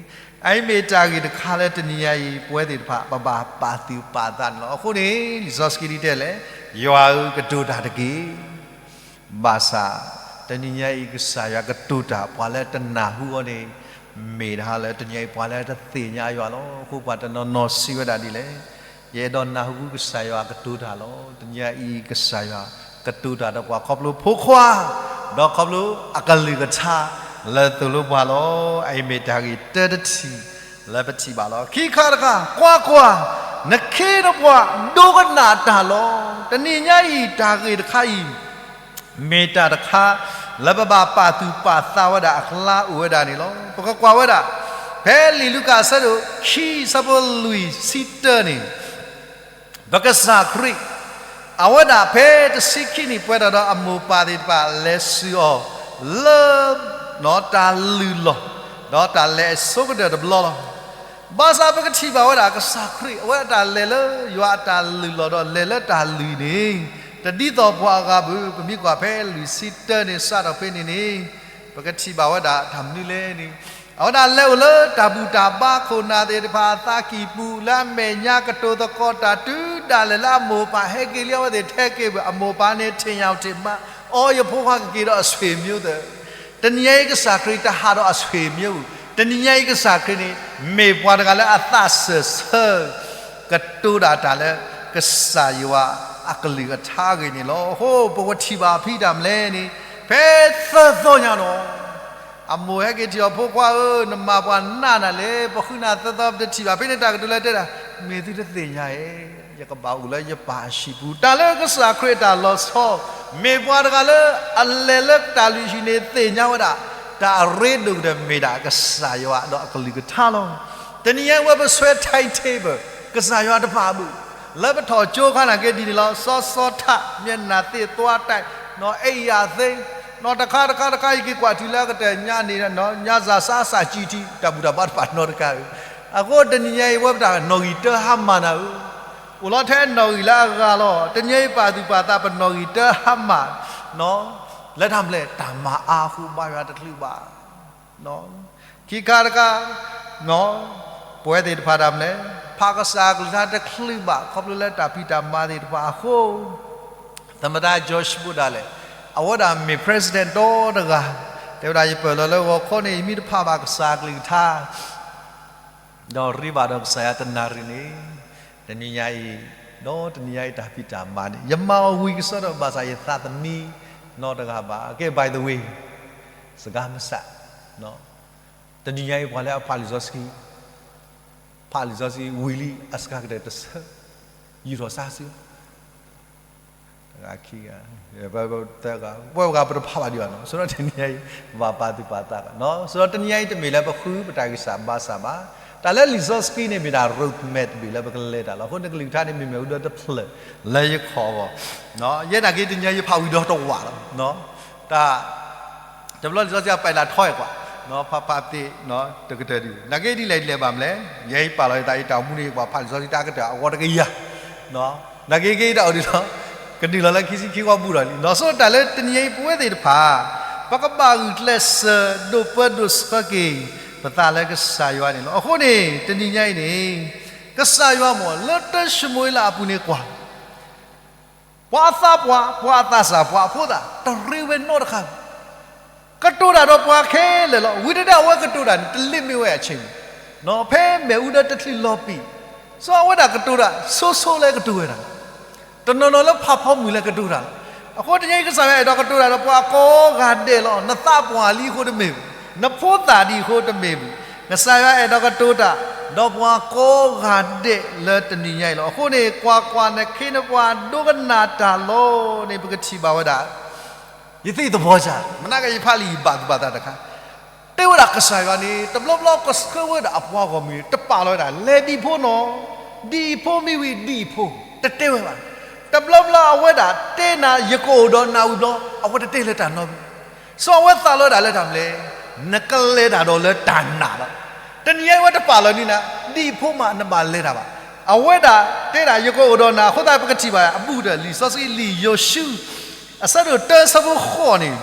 အအံၤမ့ၢ်တၢ်ဂ့ၢ်တခါလၢတနံၤညါအံၤ ပဝဲသ့ၣ်တဖၣ် ပဘၣ်ပာ်သူၣ်ပာ်သးန့ၣ်လီၤ. အဃိန့ၣ် လံာ်စီဆှံဒ်တဲလဲၣ်, ယွၤဧၢ, ကတိၤတၢ်တက့ၢ်. ဘၣ်ဆၣ် တနံၤညါအံၤ ကစၢ်ယွၤကတိၤတၢ်ပှၤလၢတနၢ်ဟူအီၤန့ၣ် မ့ၢ်တဟါလၢတနံၤညါအံၤ ပှၤလၢတသ့ၣ်ညါယွၤလီၤ. အဃိပှၤတနီၤနီၤစံးဝဲဒၣ်ဒ်လဲၣ်, ယအဲၣ်ဒိးနၢ်ဟူကစၢ်ယွၤကတိၤတၢ်လီၤ. တနံၤညါအံၤကစၢ်ယွၤကတိၤတၢ်ဒီးပှၤခီဖျိဖိခွါ, ဒီးခီဖျိအကလုၢ်ကထါလၢသိၣ်လိပှၤလီၤ. အအံၤမ့ၢ်တၢ်ဂ့ၢ်တၢတထံၣ်လၢပထံၣ်ဘၣ်လီၤ. ခံခါတခါ, ကွၢ်ကွၢ်, နခ့နပှၤဒိကနၣ်တၢ်လီၤ. တနံၤညါအံၤ တၢ်ဂ့ၢ်တခါအံၤ မ့ၢ်တၢ်တခါ လၢပဘၣ်ပာ်သူၣ်ပာ်သးဝဲဒၣ်အကျါအိၣ်ဝဲဒၣ်န့ၣ်လီၤ. ပကကွၢ်ဝဲဒၣ် ဖဲလံာ်လူၤကၣ်အဆၢဒိၣ်ခံ အဆၢဖိလွံၢ်ဆံတၢန့ၣ်, ပကစၢ်ခရံာ် အဝဲဒၣ်ဖဲတဆံခံနံၣ် ပှဲၤထီၣ်ဒီးအမိၢ်ပၢ်သ့ၣ်တဖၣ် လဲၤစၢၤအီၤလၢ တၢ်လုၢ်လီၢ်, ဒီးတၢ်လဲၤအဆိကတၢၢ်တဘျီလီၤ. ဘၣ်ဆၣ်ပကထံၣ်ဘၣ်ဝဲဒၣ် ကစၢ်ခရံာ် အဝဲအတၢ်လဲၤလၢယွၤအတၢ်လုၢ်လီၢ်ဒီးလဲၤလၢတၢ်လုၢ်န့ၣ် တဒ်သိးပှၤအဂၤဘၣ်. ပမ့ၢ်ကွၢ်ဖဲလွံၢ်ဆံတၢန့ၣ် စးထီၣ်ဖဲန့ၣ်န့ၣ် ပကထံၣ်ဘၣ်ဝဲဒၣ်တၢ်မနုၤလဲၣ်န့ၣ်, အဝဲဒၣ်လဲၤအိၣ်လၢတၢ်ဘူၣ်တၢ်ဘါခိၣ်နၢ်သ့ၣ်တဖၣ်အသးကံၢ်ပူၤ လၢအမဲာ်ညါကတိၤသကိးတၢ်တုၤဒၣ်လဲာ်လၢအမိၢ်ပၢ်ဟဲက့ၤလံ အဝဲသ့ၣ်ထဲက့ၤဘၣ် အမိၢ်ပၢ်န့ၣ် ထ့ၣ်ညါထ့ၣ်မး, အိ ယဖိခွါကက့ၤဒီးအဆွေမျိုးသ့ၣ်, တနံၤညါအံၤကစၢ်ခရံာ်တဟးဒီးအဆွေမျိုး, တနံၤညါအံၤကစၢ်ခရံာ်န့ၣ် မ့ၢ်ပှၤတဂၤလၢအသးစၢၢ်ဆၢ ကတိၤဒၣ်တၢ်လၢ ကစၢ်ယွၤအကလုၢ်ကထါအဂ့ၢ်န့ၣ်လီၤ. အဃိ ပကထံၣ်ဘၣ်ဖဲတၢ်မနုၤလဲၣ်န့ၣ်, ဖဲသၢသီညါနီၤ အမိၢ်ဟဲက့ၤထံၣ်အီၤ ဖိခွါဧၢ, နမၤပှၤနးနၤလဲၣ်, ပဃုနၤသၢသီပတထံၣ်ဘၣ်. ဖဲန့ၣ်တၢ်ကတိၤလၢတဲဒၣ်, မ့ၢ်သုတသ့ၣ်ညါဧါ, ယကဘၣ်အိၣ်လၢယပၢ်အဟံၣ်ပူၤ. တၢ်လၢကစၢ်ခရံာ်အတၢ်လီၤဆီ မ့ၢ်ပှၤတဂၤလၢအလဲၤလၢတၢ်လုၢ်ဟံၣ်န့ၣ် သ့ၣ်ညါဝဲဒၣ် တၢ်အရ့ဒိၣ်ကတၢၢ်မ့ၢ်ဒၣ်ကစၢ်ယွၤဒီးအကလုၢ်ကထါလီၤ. တနံၤညါအံၤပဝဲပဆွဲ timetable ကစၢ်ယွၤတဖၣ်အဘၣ် လၢပထီၣ်ကၠိခါန့ၣ်က့ဒ်န့ၣ်လီၤ. စီစီထး မျက်နှာသစ်သွားတိုက်, နီၢ် အိပ်ရာသစ်, နီၢ် တခါတခါတခါ ယက့ၤကွၢ်ထံလၢအကတၢၢ်ညါန့ၣ်, ညါစၢ်စၢ်စၢ်ကံထံ တၢ်ဘူၣ်တၢ်ဘါတဖၣ်နီတခါဧၢ. အဃိတနံၤညါအံၤ ဝဲပတၢ်နီၣ်ဂံၢ်တၢဟါမၢ်နၤဧၢ, အိၣ်လီၤထဲနီၣ်ဂံၢ်လၢအဂၤလီၤ. တနံၤညါအံၤပာ်သူၣ်ပာ်သး ပနီၣ်ဂံၢ်တၢဟါမၢ်, လၢတၢ်မနုၤလဲၣ်, တၢ်မၤအါအဃိ ဘါယွၤတချုးဘၣ် ခံခါတခါ, ပဝဲသ့ၣ်တဖၣ်တၢ်မနုၤလဲၣ်, ဖးကစၢ်အကလုၢ်ကထါတချုးဘၣ် ခီဖျိလၢတၢ်ဖံးတၢ်မၤသ့ၣ်တဖၣ်အဃိ, သမ္မတ George Bush ဒၣ်လဲာ်, အဝဲဒၣ်မ့ၢ် president ဒီတဂၤ, တဲဝဲဒၣ် ယပၢၢ်လီၤလၢဂီၤခီန့ၣ် ယမ့ၢ်တဖးဘၣ်ကစၢ်အကလုၢ်ကထါ ဒီးရ့ဘၣ်ဒီးကစၢ်ယွၤတနၣ်ရံၣ်န့ၣ်, တနံၤညါအံၤ, ဒီးတနံၤညါအံၤတၢ်ဖံးတၢ်မၤန့ၣ် ယမၤအီၤဝံၤကစီဒီး ဘၣ်ဆၣ်ယသးသမံနီတဂၤဘၣ်. ကဲ by the way, စကားမစ တနံၤညါအံၤပှၤလၢအဖးလံာ်စီဆှံ, ဖးလံာ်စီဆှံဝံၤလံ အစှၤကတၢၢ်တဆၢ, ယူာ်ထီၣ်စါစ့ၢ် တဂၤခံဂၤ, သၢဂၤ, ပဝဲပှၤပတဖးဘၣ်ဒံးဘၣ်နီၤ. ဆိုတော့တနံၤညါအံၤ ပဘၣ်ပာ်သူၣ်ပာ်သးဘၣ်နီၤ. ဆိုတော့တနံၤညါအံၤတမ့ၢ်လၢပဃုပတၢ်ဂံၢ်စၢ်ဘါစၢ်ဘၣ်. တၢ်လၢလံာ်စီဆှံန့ၣ်မ့ၢ်ဒၣ် road map တဘ့ၣ်လၢပကလဲၤတၢ်လီၤ. အဃိန့ၣ်ကလုၢ်ကထါန့ၣ်မ့ၢ်မ့ၣ်အူဒၢတဖျၢၣ်လၢယခီၣ်အဂီၢ်, ယဲနာ်က့တနံၤညါယဖးဝံၤဒီးတဝာ်လီၤ. တၢ် တဘျီလံာ်စီဆှံအပာ်လၢထီၣ်ကွၢ်, ဖးဖးသ့, တကတၢၢ်ဒံး, နာ်က့ဒ်လဲၣ်ဒ်လဲၣ်ဘၣ်မနုၤလဲၣ်, ယဲအံၤပာ်လီၤယသးအံၤတၢ်အိၣ်မူန့ၣ် ယကွၢ်ဖးလံာ်စီဆှံတၢ်ကတၢၢ်အဂီၢ်တကယၤ, နာ်က့က့တၢ်အိၣ်ဒံးလီၤ, ကနုာ်လီၤလၢခံဆံခံဂီၢ်ဘူးဒီးလံ. နီၢ် ဆိုတော့တၢ်လၢတနံၤညါအံၤပဝဲသ့ၣ်တဖၣ်, ပကဘၣ်ဂုာ်ကျဲးစၢး ဒိးပၢဒိးဆှၢက့ၤ ပသးလၢကစၢ်ယွၤန့ၣ်လီၤ. အဃိန့ၣ် တနံၤညါအံၤန့ၣ်, ကစၢ်ယွၤမ့ၢ်လၢတၢၡမူၤအ့လးအပူၤန့ၣ်ကွၢ် ပှၤအသးပှၢ်, ပှၤအသးစၢ်, ပှၤအဖိသၣ်, တရ့ဝဲနီတခါ, ကတိၤတၢ်ဒီးပှၤခဲလၢာ်လီၤ. ဝံၤတဒၣ်အဝဲကတိၤတၢ်န့ၣ် တလ့မ့ၢ်ဝဲအဆ့ၣ်မုၢ်, ဖဲမ့ၣ်အူဒၢတချုးလီၤပံာ်, စီၤအဝဲဒၣ်ကတိၤတၢ်, ဆိဆိလၢကတိၤဝဲဒၣ် တနီၤနီၤလၢဖးဖီမုၢ်လၢကတိၤတၢ်လီၤ. အဃိတနံၤညါအံၤကစၢ်ယွၤအဲၣ်ဒိးကတိၤတၢ်ဒီးပှၤကိးဂၤဒဲးလီၤ. နသးပှၢ်လံအဃိတမ့ၢ်ဘၣ်, နဖိသၣ်ဒံးအဃိတမ့ၢ်ဘၣ်, ကစၢ်ယွၤအဲၣ်ဒိးကတိၤတၢ် ဒီးပှၤကိးဂၤဒဲးလၢတနံၤညါအံၤလီၤ. အဃိန့ၣ် ကွၢ်ကွၢ်, နခ့နပှၤဒိကနၣ်တၢ်လီၤန့ၣ် ပကထံၣ်ဘၣ်ဝဲဒၣ် ယသ့ၣ်သဘီစၢ်, မနၤကယဖးလံာ်ယဘၣ်သူၣ်ဘၣ်သးတခါ, တဲဝဲဒၣ်ကစၢ်ယွၤန့ၣ် တဘျီဘျီကဆှၢဝဲဒၣ်အပှၤဂီၢ်မုၢ် တပာ်လီၤဝဲဒၣ် လဲၤဒံးဖိနီၤ, ဒ်အံၤဖိမ့ၢ်ဝံၤဒ်အံၤဖိ, တတဲဝဲဘၣ်. တဘျီဘျီအဝဲဒၣ်တဲနၤ ယကအိၣ်ဒီးနၤဝံၤဘျီ အဝဲတတဲလၢတၢ်နီတမံၤ, စီၤအဝဲသးလီဝဲဒၣ်လၢတၢ်မနုၤလဲၣ်, နကလဲၤတၢ်ဒီးလၢတၢ်နာ်လီၤ. တနံၤညါအံၤဝဲတပာ်လီၤန့ၢ်နၤ ဒ်အံၤဖိမးနဘၣ်လဲၤတၢ်ဘၣ်. အဝဲဒၣ်တဲဒၣ် ယကအိၣ်ဒီးနၤ အဃိသတးပကထံၣ်ဘၣ်အဘူးကတၢၢ် လံာ်စီဆှံလံာ်ယိၤၡူ အဆၢဒိၣ်တၢ အဆၢဖိဃိးန့ၣ်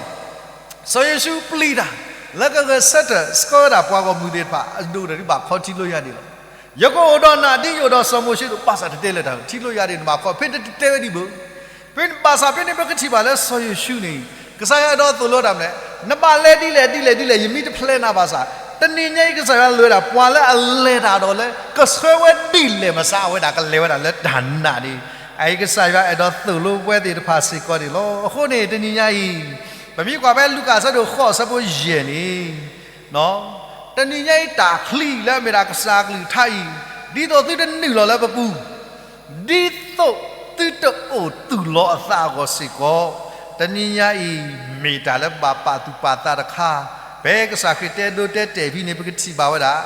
စီၤယိၤၡူပျံၤတၢ် လၢကဂဲၤဆၢထၢၣ်ဆှၢဝဲဒၣ်ပှၤဂီၢ်မုၢ်သ့ၣ်တဖၣ် အဒိၣ်ကတၢၢ်ဒ်ဘၣ်ခီထံကျိယါဒ့ၣ်လီၤ. ယကအိၣ်ဒီးနၤဒ်ယအိၣ်ဒီးစီၤမိၤၡ့အသိး, ဘၣ်ဆၣ်တတဲလၢတၢ်ထံကျိယါဒ့ၣ် နဘၣ်ခီ ဖဲန့ၣ်တတဲဝဲဒံးဘၣ်. ဖဲန့ၣ်ဘၣ်ဆၣ်ဖဲန့ၣ်ပကထံၣ်ဘၣ်လၢစီၤယိၤၡူန့ၣ် ကစၢ်ယွၤအဲၣ်ဒိးသိၣ်လိတၢ်မနုၤလဲၣ်, နဘၣ်လဲၤဒ်လဲၣ်ဒ်လဲၣ်ဒ်လဲၣ် ယမ့ၢ်တဖျဲနၤဘၣ်ဆၣ်, တနံၤညါအံၤကစၢ်ယွၤလဲၤဝဲဒၣ် ပှၤလၢအလဲၤတၢ်ဒီးလၢ ကဆှၢဝဲဒ်လဲၣ်မးစ့ၢ် အဝဲဒၣ်ကလဲၤဝဲဒၣ်လၢတၢ်နာ်န့ၣ်, အအံၤကစၢ်ယွၤအဲၣ်ဒိးသိၣ်လိပဝဲသ့ၣ်တဖၣ်စ့ၢ်ကီးန့ၣ်လီၤ. အဃိန့ၣ် တနံၤညါအံၤ ပမ့ၢ်ကွၢ်ဖဲလူၤကၣ်အဆၢဒိၣ်ဃိးအဆၢဖိယဲၢ်န့ၣ် တနံၤညါအံၤတၢ်ချံလၢအမ့ၢ်ဒၣ်ကစၢ်အကလုၢ်ကထါအံၤ, ဒ်သိးသုတနုာ်လီၤလၢပပူၤ, ဒ်သိးသုတအိၣ်သူၣ်လီၤအသးအဂီၢ်စ့ၢ်ကီး, တနံၤညါအံၤ မ့ၢ်တၢ်လၢဘၣ်ပာ်သူၣ်ပာ်သးတခါ, ဖဲကစၢ်ခရံာ်တဲဒိတဲတဲာ်ဖဲန့ၣ် ပကထံၣ်ဘၣ်ဝဲဒၣ်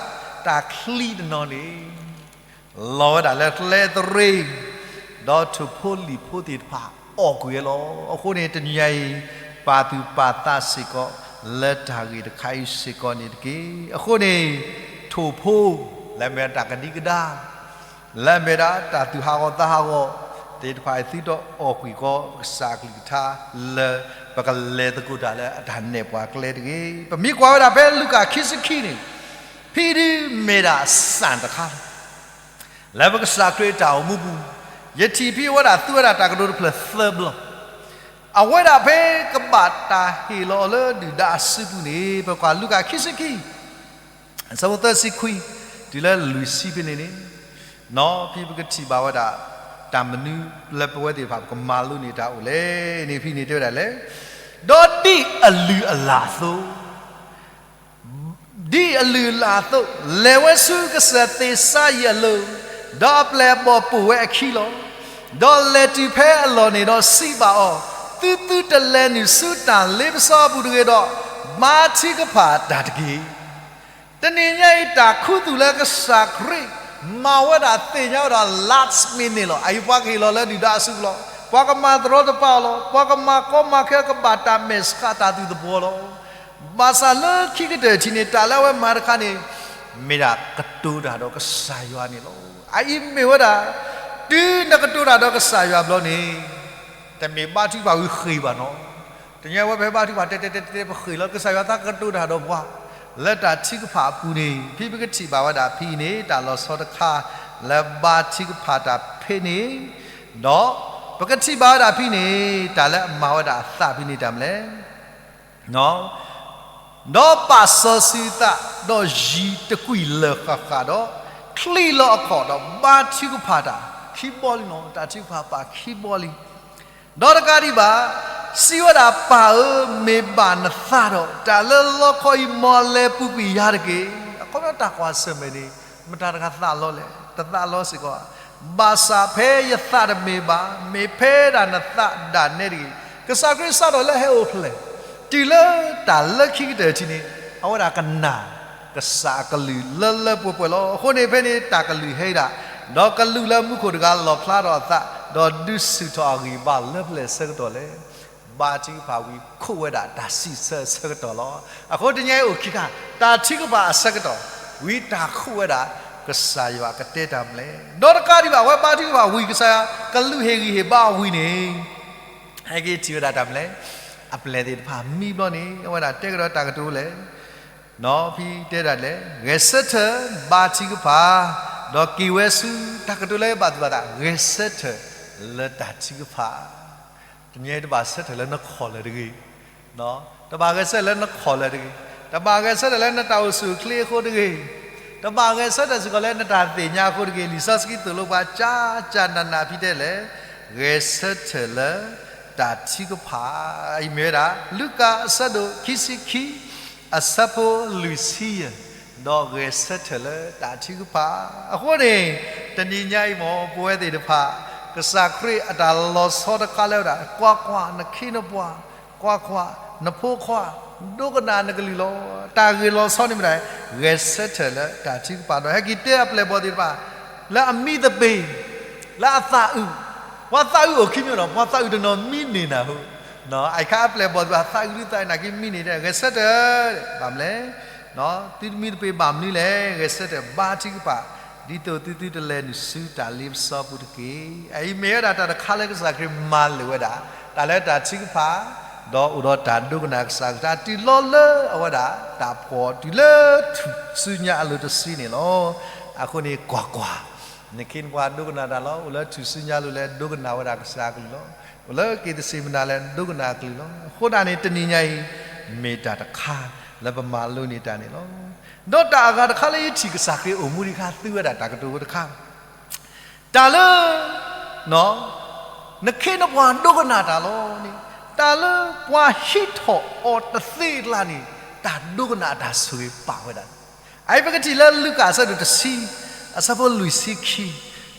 တၢ်ချံတနီၤန့ၣ် လီၤဝဲဒၣ်လၢကျဲသရ့, ဒီးထိၣ်ဖိလံၣ်ဖိသ့ၣ်တဖၣ်အီၣ်ကွံာ်ဝဲလီၤ. အဃိန့ၣ် တနံၤညါအံၤ ပာ်သူၣ်ပာ်သးစ့ၢ်ကီး လၢတၢ်ဂ့ၢ်တခါအံၤစ့ၢ်ကီးန့ၣ်တက့ၢ်. အဃိန့ၣ် ထိၣ်ဖိ လၢအမ့ၢ်တၢ်ကဒံကဒါ လၢအမ့ၢ်ဒၣ်တၢ်သူၣ်ဟးဂီၤသးဟးဂီၤသ့ၣ်တဖၣ်အံၤ သုတအီၣ်ကွံာ်ကီး ကစၢ်အကလုၢ်ကထါ လၢပကလဲၤသကိးတၢ်လၢအတၢ်နဲၣ်ပှၤကျဲတဂ့ၤ. ပမ့ၢ်ကွၢ်ဝဲဒၣ်ဖဲလူၤကၣ်ခံဆံခံန့ၣ်, ဖဲဒုးမ့ၢ်ဒၣ်စၣ်တခါလီၤ လၢပကစၢ်ခရံာ်အတၢ်အိၣ်မူပူၤ, ယထံၣ်ဖဲအဝဲဒၣ်သူဝဲဒၣ်တၢ်ကတိၤတဖျၢၣ်သၢဘျီ, အဝဲဒၣ်ဖဲကဘၣ်တၢ်ဟ့ၣ်လီၤအီၤလၢဒုၣ်ဒါအစုပူၤန့ၣ် ပကွၢ်လူၤကၣ်ခံဆံခံ အဆၢဖိသၢဆံခွံ တုၤလၢလွံၢ်ဆံဖဲန့ၣ်န့ၣ်, နီၢ်ဖံပကထံၣ်ဘၣ်ဝဲဒၣ် တၢ်မနုၤလၢပဝဲသ့ၣ်တဖၣ်ပကမၤလိန့ၢ်တၢ်အိၣ်လဲၣ်န့ၣ် ဖဲန့ၣ်တဲဝဲဒၣ်လဲၣ်, ဒီးဒ်အလုၢ်အလၢ်အသိး ဒ်အလုၢ်အလၢ်အသိး လဲၤဝဲဆူကစၢၢ်သ့ၣ်စါယံးအလိၤ, ဒီးအပျဲၢ်အဘီၣ်ပိာ်ဝဲအခံလီၤ. ဒီးလဲၤတုၤဖဲအလီၢ်န့ၣ်ဒီးစံးဘၣ်အီၤ, သုသုတလဲၤနုာ်ဆူတၢ်လ့ပစီအပူၤတဂ့ၤဒီး, ဘါထုကဖၣ်တၢ်တက့ၢ်. တနံၤညါအံၤတၢ်ခူသူၣ်လၢကစၢ်ခရံာ် မၤဝဲဒၣ်သ့ၣ်ညါဝဲဒၣ် last minute န့ၣ်လီၤ. အအံၤပှၤကဟ့ၣ်လီၤလၢဒုၣ်ဒါအစုပူၤလီၤ. ပှၤကမၤတရီတပါအီၤလီၤ. ပှၤကမၤကီမၤခဲ ကဘၣ်တၢ်မဲာ်ဆှးတၢ်သူၣ်သပှီၤလီၤ. ဘၣ်ဆၣ်လၢခံကတၢၢ်ထံးန့ၣ် တၢ်လၢအဝဲမၤတခါန့ၣ် မ့ၢ်ဒၣ်ကတိၤတၢ်ဒီးကစၢ်ယွၤန့ၣ်လီၤ. အအံၤမ့ၢ်ဝဲဒၣ် တုၤနကတိၤတၢ်ဒီးကစၢ်ယွၤဘျီန့ၣ် တမ့ၢ်ဘါထုကဖၣ်ဝံၤဃ့ၢ်ဘၣ်နီၤ. တနံၤအံၤဝဲဖဲဘါထုကဖၣ်တဲတဲတဲတဲ ပဃ့ၢ်လီၤ ကစၢ်ယွၤသးကတိၤတၢ်ဒီးပှၤ လၢတၢ်ထုကဖၣ်အပူၤန့ၣ် ဖဲပကထံၣ်ဘၣ်ဝဲဒၣ်ဖဲအံၤန့ၣ် တၢ်လီၤဆီတခါ လၢဘါထုကဖၣ်တၢ်ဖဲန့ၣ်, ဒီးပကထံၣ်ဘၣ်ဝဲဒၣ်ဖဲအံၤန့ၣ် တၢ်လၢအမၤဝဲဒၣ်အသးဖဲန့ၣ်တၢ်မနုၤလဲၣ် ဒီးပာ်စီဆှံအသး ဒီးယံၤတကွံာ်လၢာ်ဃၣ်ဃၣ်ဒီး ချံးလီၤအခီၣ်ဒီးဘါထုကဖၣ်တၢ်ခံဘီလံနီၤ. တၢ်ထုကဖၣ်ပာ်ခံဘီလံ. ဒီးတကးဒံးဘၣ် စံးဝဲဒၣ် ပၢ်ဧၢ, မ့ၢ်ဘၣ်နသးဒီး တၢ်လၢလီခီအံၤ မ်အလဲၤပူၤကွံာ်ယၤတက့ၢ်. အခီပညီတၢ်ကွၢ်ဆၢၣ်မဲာ်န့ၣ် မတၤတဂၤသးလီလဲၣ်, တသးလီစ့ၢ်ကီးဧါ. ဘၣ်ဆၣ်ဖဲယသးတမ့ၢ်ဘၣ်, မ့ၢ်ဖဲဒၣ်နသးဒၣ်နဲတဂ့ၤ. ကစၢ်ခရံာ်စးထီၣ်လၢဟဲအိၣ်ဖျဲၣ် တုၤလၢတၢ်လၢခံကတၢၢ်ထံးန့ၣ် အဝဲဒၣ်ကနၣ် ကစၢ်အကလုၢ်လၢလၢပှဲၤပှဲၤလီၤ. အဃိန့ၣ်ဖဲန့ၣ် တၢ်ကလုၢ်ဟဲဒၣ်, ဒီးကလူးလၢမူခိၣ်တဂၤလီၣ်ဖျါထီၣ်အသး, ဒီးဒုးဆူၣ်ထီၣ်အဂံၢ်ဘါလၢပျၢၤအဆၢကတီၢ်လဲၣ်. ဘါထုကဖၣ်ဝံၤခိးဝဲဒၣ်တၢ်စံးဆၢအဆၢကတီၢ်လီၤ. အဃိတနံၤအံၤအိၣ်ခံခါ, တၢ်ထုကဖၣ်အဆၢကတီၢ်, ဝံၤတၢ်ခိးဝဲဒၣ် ကစၢ်ယွၤကတဲတၢ်မနုၤလဲၣ်. ဒီးတကးဒံးဘၣ် အဝဲဘါထုကဖၣ်ဝံၤ ကစၢ်ယွၤကလူးဟ့ၣ်ဂံၢ်ဟ့ၣ်ဘါဝံၤန့ၣ် ဟဲက့ၤထံၣ်ဝဲဒၣ်တၢ်မနုၤလဲၣ်. အပျဲၢ်သ့ၣ်တဖၣ်မံဘျီန့ၣ် အဝဲဒၣ်တဲကဒီးတၢ်ကတိၤလဲၣ်. နီၢ်ဖံတဲဒၣ်လဲၣ်, ဂဲၤဆၢထၢၣ်ဘါထုကဖၣ်, ဒီးက့ၤဝဲဆူ တၢ်ကတိၤလၢဘၣ်သူၣ်ဘၣ်သး ဂဲၤဆၢထၢၣ်လၢတၢ်ထုကဖၣ်. တနံၤအံၤတဘၣ်ဆၢထၢၣ်လၢနခီၣ်လၢာ်တဂ့ၤ တဘၣ်ဂဲၤဆၢထၢၣ်လၢနခီၣ်လၢာ်တဂ့ၤ, တဘၣ်ဂဲၤဆၢထၢၣ်လၢနတၢ်အိၣ်ဆူၣ်အိၣ်ချ့အဃိတဂ့ၤ, တဘၣ်ဂဲၤဆၢထၢၣ်စ့ၢ်ကီးလၢနတၢ်သ့ၣ်ညါအဃိတဂ့ၤ. လံာ်စီဆှံသိၣ်လိပှၤကၠးကၠးနးနးဖဲတဲလဲၣ်, ဂဲၤဆၢထၢၣ်လၢတၢ်ထုကဖၣ်. အံၤမ့ၢ်ဝဲဒၣ် လူၤကၣ်အဆၢဒိၣ်ခံဆံခံ အဆၢဖိလွံၢ်ဆံယဲၢ်, ဒီးဂဲၤဆၢထၢၣ်လၢတၢ်ထုကဖၣ်. အဃိန့ၣ် တနံၤညါအံၤမ့ၢ်ပဝဲသ့ၣ်တဖၣ် ကစၢ်ခရံာ်အတၢ်လီၤဆီတခါလၢဝဲဒၣ် ကွၢ်ကွၢ်, နခ့နပှၤ, ကွၢ်ကွၢ်, နဖိခွါ, ဒိကနၣ်နကလုၢ်လီၤ. တၢ်ဂ့ၢ်လီၤဆီန့ၣ်မ့ၢ်ဒၣ် ဂဲၤဆၢထၢၣ်လၢတၢ်ထုကဖၣ် ဒီးဟဲက့ၤတဲအပျဲၢ်အဘီၣ်သ့ၣ်တဖၣ် လၢအမံသပ့ၤ, လၢအသးအုး, ပှၤသးအုးအိၣ်ခံမံၤဒီး ပှၤသးအုးတနီၤမံန့ၢ်နၤဧိၤ, အံၤခါအပျဲၢ်အဘီၣ်သ့ၣ်တဖၣ်သးအုးဒုးသးအုးနာ်က့မံန့ၢ်တဲ ဂဲၤဆၢထၢၣ်, ဘၣ်မနုၤလဲၣ်, သုတမံသပ့ၤဘၣ်မနုၤလဲၣ်, ဂဲၤဆၢထၢၣ်ဘါထုကဖၣ်, ဒ်သိးသုသုတလဲၤနုာ်ဆူတၢ်လ့ပစီပူၤတက့ၢ်. အအံၤမ့ၢ်ဝဲဒၣ်တၢ်တခါလၢကစၢ်ခရံာ်မၤလိာ်ဝဲဒၣ် တၢ်လၢတၢ်ထုကဖၣ်, ဒီးအိၣ်ဒီးတၢ်ဒိကနၣ်ကစၢ်အကလုၢ်ကထါ တုၤလီၤလၢအဝဲဒၣ်တၢ်ဖှီၣ်တုၤလၢထူၣ်စုညါအလိၤတဆံန့ၣ်လီၤ. အဃိန့ၣ်ကွၢ်ကွၢ်, နခ့နပှၤဒိကနၣ်တၢ်လီၤ. အိၣ်လၢထူၣ်စုညါအလိၤလၢဒိကနၣ်ဝဲဒၣ်ကစၢ်အကလုၢ်လီၤ. အိၣ်လၢက့ၤသစ့မနၤလၢဒိကနၣ်အကလုၢ်လီၤ. အဃိသတးန့ၣ် တနံၤညါအံၤ မ့ၢ်တၢ်တခါလၢပမၤလိန့ၢ်တၢ်န့ၣ်လီၤ. ဒီးတၢ်အဂၤတခါလၢယထံၣ်ကစၢ်ခရံာ်အိၣ်မူဒံးခါ သုဝဲဒၣ်တၢ်ကတိၤဖိတခါ တၢ်လၢ နခ့နပှၤဒိကနၣ်တၢ်လီၤန့ၣ်, တၢ်လၢပှၤဟံးထီၣ်အီၤတသ့အကျါန့ၣ် တၢ်ဒိကနၣ်အတၢ်ဆိၣ်ဂ့ၤပာ်ဝဲဒၣ်. အအံၤပကထံၣ်လၢလူၤကၣ်အဆၢဒိၣ်တဆံ, အဆၢဖိလွံၢ်ဆံခံ,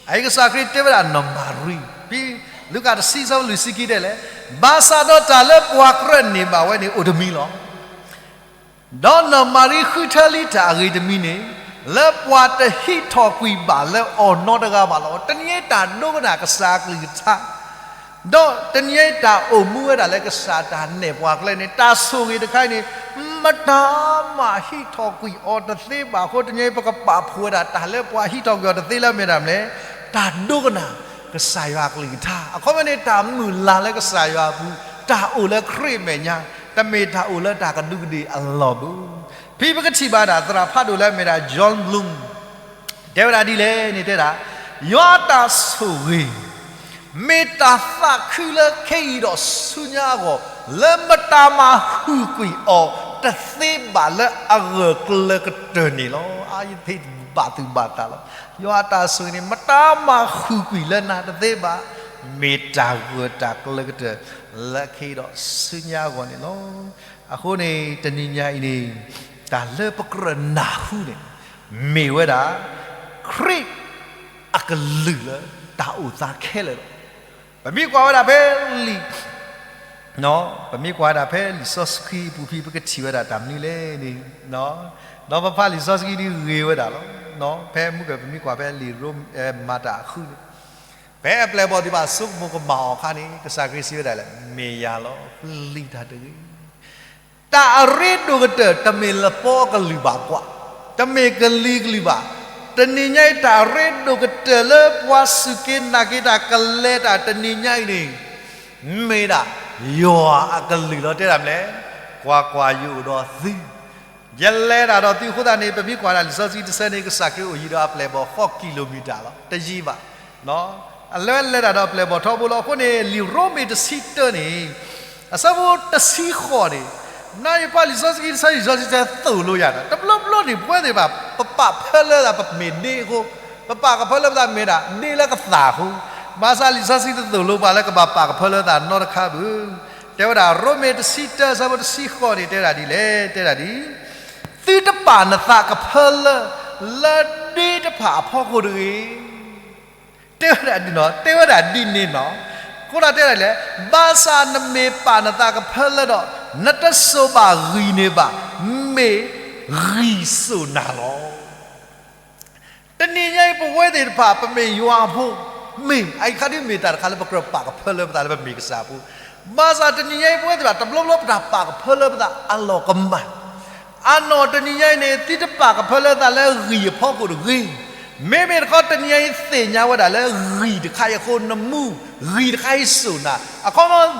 အအံၤကစၢ်ခရံာ်တဲဝဲဒၣ်နီၢ်မၤရံ, ဖဲလူၤကၣ်တဆံ အဆၢဖိလွံၢ်ဆံခံတဲလဲၣ်, ဘၣ်ဆၣ်ဒီးတၢ်လၢပှၤကြၢးန့ၢ်ဘၣ်ဝဲန့ၣ်အိၣ်တမံၤလီၤ. ဒီးနီၢ်မၤရံဃုထၢလံတၢ်အဂ့ၤတမံၤန့ၣ်, လၢပှၤတဟံးထီၣ်ကွံာ်ဘၣ်လၢအီၤနီတဂၤဘၣ်လီၤ. တနံၤအံၤတၢ်ဒိကနၣ်ကစၢ်အကလုၢ်ကထါ, ဒီးတနံၤအံၤတၢ်အိၣ်မူဝဲဒၣ်လၢကစၢ်တၢ်နဲၣ်ပှၤကျဲန့ၣ် တၢ်ဆိၣ်ဂ့ၤတခါအံၤန့ၣ် မတၤမးဟံးထီၣ်ကွံာ်အီၤတသ့ဘၣ်အဃိ တနံၤအံၤ ပကပာ်ဖှိၣ်ဝဲဒၣ်တၢ်လၢပှၤဟံးထီၣ်ကွံာ်အီၤတသ့လၢမ့ၢ်ဒၣ်မနုၤလဲၣ်, တၢ်ဒိကနၣ်ကစၢ်ယွၤအကလုၢ်ကထါ. အခီပညီန့ၣ် တၢ်မုၢ်လၢ်လၢကစၢ်ယွၤအပူၤ, တၢ်အိၣ်လၢခရံာ်အမဲာ်ညါ, တမ့ၢ်တၢ်အိၣ်လၢတၢ်ကဒူးကဒ့ၣ်အလီၢ်ဘၣ်. ဖဲပကထံၣ်ဘၣ်ဒၣ်သရၣ်ဖးဒိၣ်လၢအမ့ၢ်ဒၣ် Jon Bloom တဲဝဲဒၣ်ဒ်လဲၣ်န့ၣ်တဲဒၣ်, ယွၤအတၢ်ဆိၣ်ဂ့ၤ မ့ၢ်တၢ်သးခုလၢခဲအံၤဒီးဆူညါအဂီၢ်, လၢမတၤမၤဟုၣ်ကွံာ်အီၤတသ့ဘၣ်လၢအဂၢၢ်ကျၢၤကတၢၢ်န့ၣ်လီၤ. အါယဖ့ဘၣ်သူၣ်ဘၣ်သးလီၤ. ယွၤအတၢ်ဆိၣ်ဂ့ၤန့ၣ် မတၤမၤဟုၣ်ကွံာ်လၢနၤတသ့ဘၣ်, မ့ၢ်တၢ်ဂၢၢ်တၢ်ကျၢၤကတၢၢ်လၢခဲအံၤဒီးဆူညါအဂီၢ်န့ၣ်လီၤ. အဃိန့ၣ် တနံၤညါအံၤန့ၣ် တၢ်လၢပကြၢးနၢ်ဟူန့ၣ် မ့ၢ်ဝဲဒၣ် ခရံာ်အကလုၢ်လၢတၢ်အိၣ်သးခဲလၢာ်လီၤ. ပမ့ၢ်ကွၢ်ဝဲဒၣ်ဖဲလံာ် ပမ့ၢ်ကွၢ်ဝဲဒၣ်ဖဲလံာ်စီဆှံအပူၤဖဲ ပကထံၣ်ဝဲဒၣ်တၢ်မနုၤလဲၣ်န့ၣ်, ဒီးပဖးလံာ်စီဆှံဒ်ဂ့ၤဝဲဒၣ်လီၤ. ဖဲမုၢ်က ပမ့ၢ်ကွၢ်ဖဲလံာ်ရိမ့ၤ မၤတၢ်အဃုန့ၣ်, ဖဲအပျဲၢ်အဘီၣ်သ့ၣ်တဖၣ်ဆိကမိၣ်ကမၣ်အီၤအခါန့ၣ် ကစၢ်ခရံာ်စံးဝဲဒၣ်လဲၣ်, မ့ၢ်ယၤလီၤ, ပျံၤတၢ်တဂ့ၤ. တၢ်အရ့ဒိၣ်ကတၢၢ်တမ့ၢ်လပီအကလုၢ်ဘၣ်ကွၢ်, တမ့ၢ်ကလံၤကလုၢ်ဘၣ်. တနံၤညါအံၤ တၢ်အရ့ဒိၣ်ကတၢၢ်လၢပှၤစူၢ်က့ၤနာ်က့ၤတၢ်ကလဲၤတၢ်တနံၤညါအံၤန့ၣ် မ့ၢ်ဒၣ်ယွၤအကလုၢ်လီၤ. တဲဒၣ်မနုၤလဲၣ်, ကွၢ်ကွၢ်, ယအိၣ်ဒီးသု, ယလဲၤတၢ်ဒီးသု. အဃိသတးန့ၣ် ပမ့ၢ်ကွၢ်ဒၣ်လံာ်စီဆှံတဆၢန့ၣ် ကစၢ်ခရံာ်အိၣ်ယံၤဒီးအပျဲၢ်အဘီၣ်ဃိး kilometer လီၤ, တယံၤဘၣ်. အလဲၤလဲၤတၢ်ဒီးအပျဲၢ်အဘီၣ်ထီဘိလီၤ. အဃိန့ၣ် လံာ်ရိမ့ၤတဆံတၢန့ၣ် အဆၢဖိတဆံဃိးန့ၣ်, နယပှၤလံာ်စီဆှံတဆၢ လံာ်စီဆှံတဆၢသိၣ်လိယၤဒီး တဘျီဘျီန့ၣ် ပဝဲသ့ၣ်တဖၣ် ပပာ်ကဖၢလၢသးပမ့ၢ်ဒ့အဃိ, ပပာ်ကဖၢလၢပသးမ့ၢ်ဒၣ်ဒ့လၢကသၣ်အဃိ, ဘၣ်ဆၣ်လံာ်စီဆှံတသိၣ်လိပှၤလၢကဘၣ်ပာ်ကဖၢလၢသးနီတခါဘၣ်. တဲဝဲဒၣ် ရိမ့ၤတဆံတၢ အဆၢဖိတဆံဃိးန့ၣ် တဲဒၣ်ဒ်လဲၣ်, တဲဒၣ်ဒ် သုတပာ်နသးကဖၢလၢ လၢဒ့တဖၣ်အဖီခိၣ်တဂ့ၤ. တဲဝဲဒၣ်ဒ်န့ၣ်, တဲဝဲဒၣ်ဒ်န့ၣ်နီၤ. အဃိဒီးတဲဒၣ်လဲၣ်, ဘၣ်ဆၣ်နမ့ၢ်ပာ်နသးကဖၢလၢဒီး နတစိာ်ဘၣ်ဂံၢ်န့ၢ်ဘၣ်, မ့ၢ်ဂံၢ်စိာ်နၤလီၤ. တနံၤညါအံၤ ပဝဲသ့ၣ်တဖၣ် ပမ့ၢ်ယွၤအဖိ, မ့ၢ်အအံၤခါဒ်မ့ၢ်တၢ်တခါလၢ ပကြၢးပာ်ကဖၢလၢပသးလၢပမ့ၢ်ကစၢ်အဖိ, ဘၣ်ဆၣ်တနံၤညါအံၤ ပဝဲသ့ၣ်တဖၣ် တဘျီဘျီပတၢ်ပာ်ကဖၢလၢပသးအလီၢ်ကမၣ် အနီၢ်တနံၤညါအံၤန့ၣ် သုတပာ်ကဖၢလၢသးလၢဂံၢ်အဖီခိၣ်တဂ့ၤ. မ့မ့ၢ်တခီ တနံၤညါအံၤသ့ၣ်ညါဝဲဒၣ်လၢဂံၢ်တခါအံၤအဃိ နမူဂံၢ်တခါအံၤစိာ်နၤ, အခီပညီ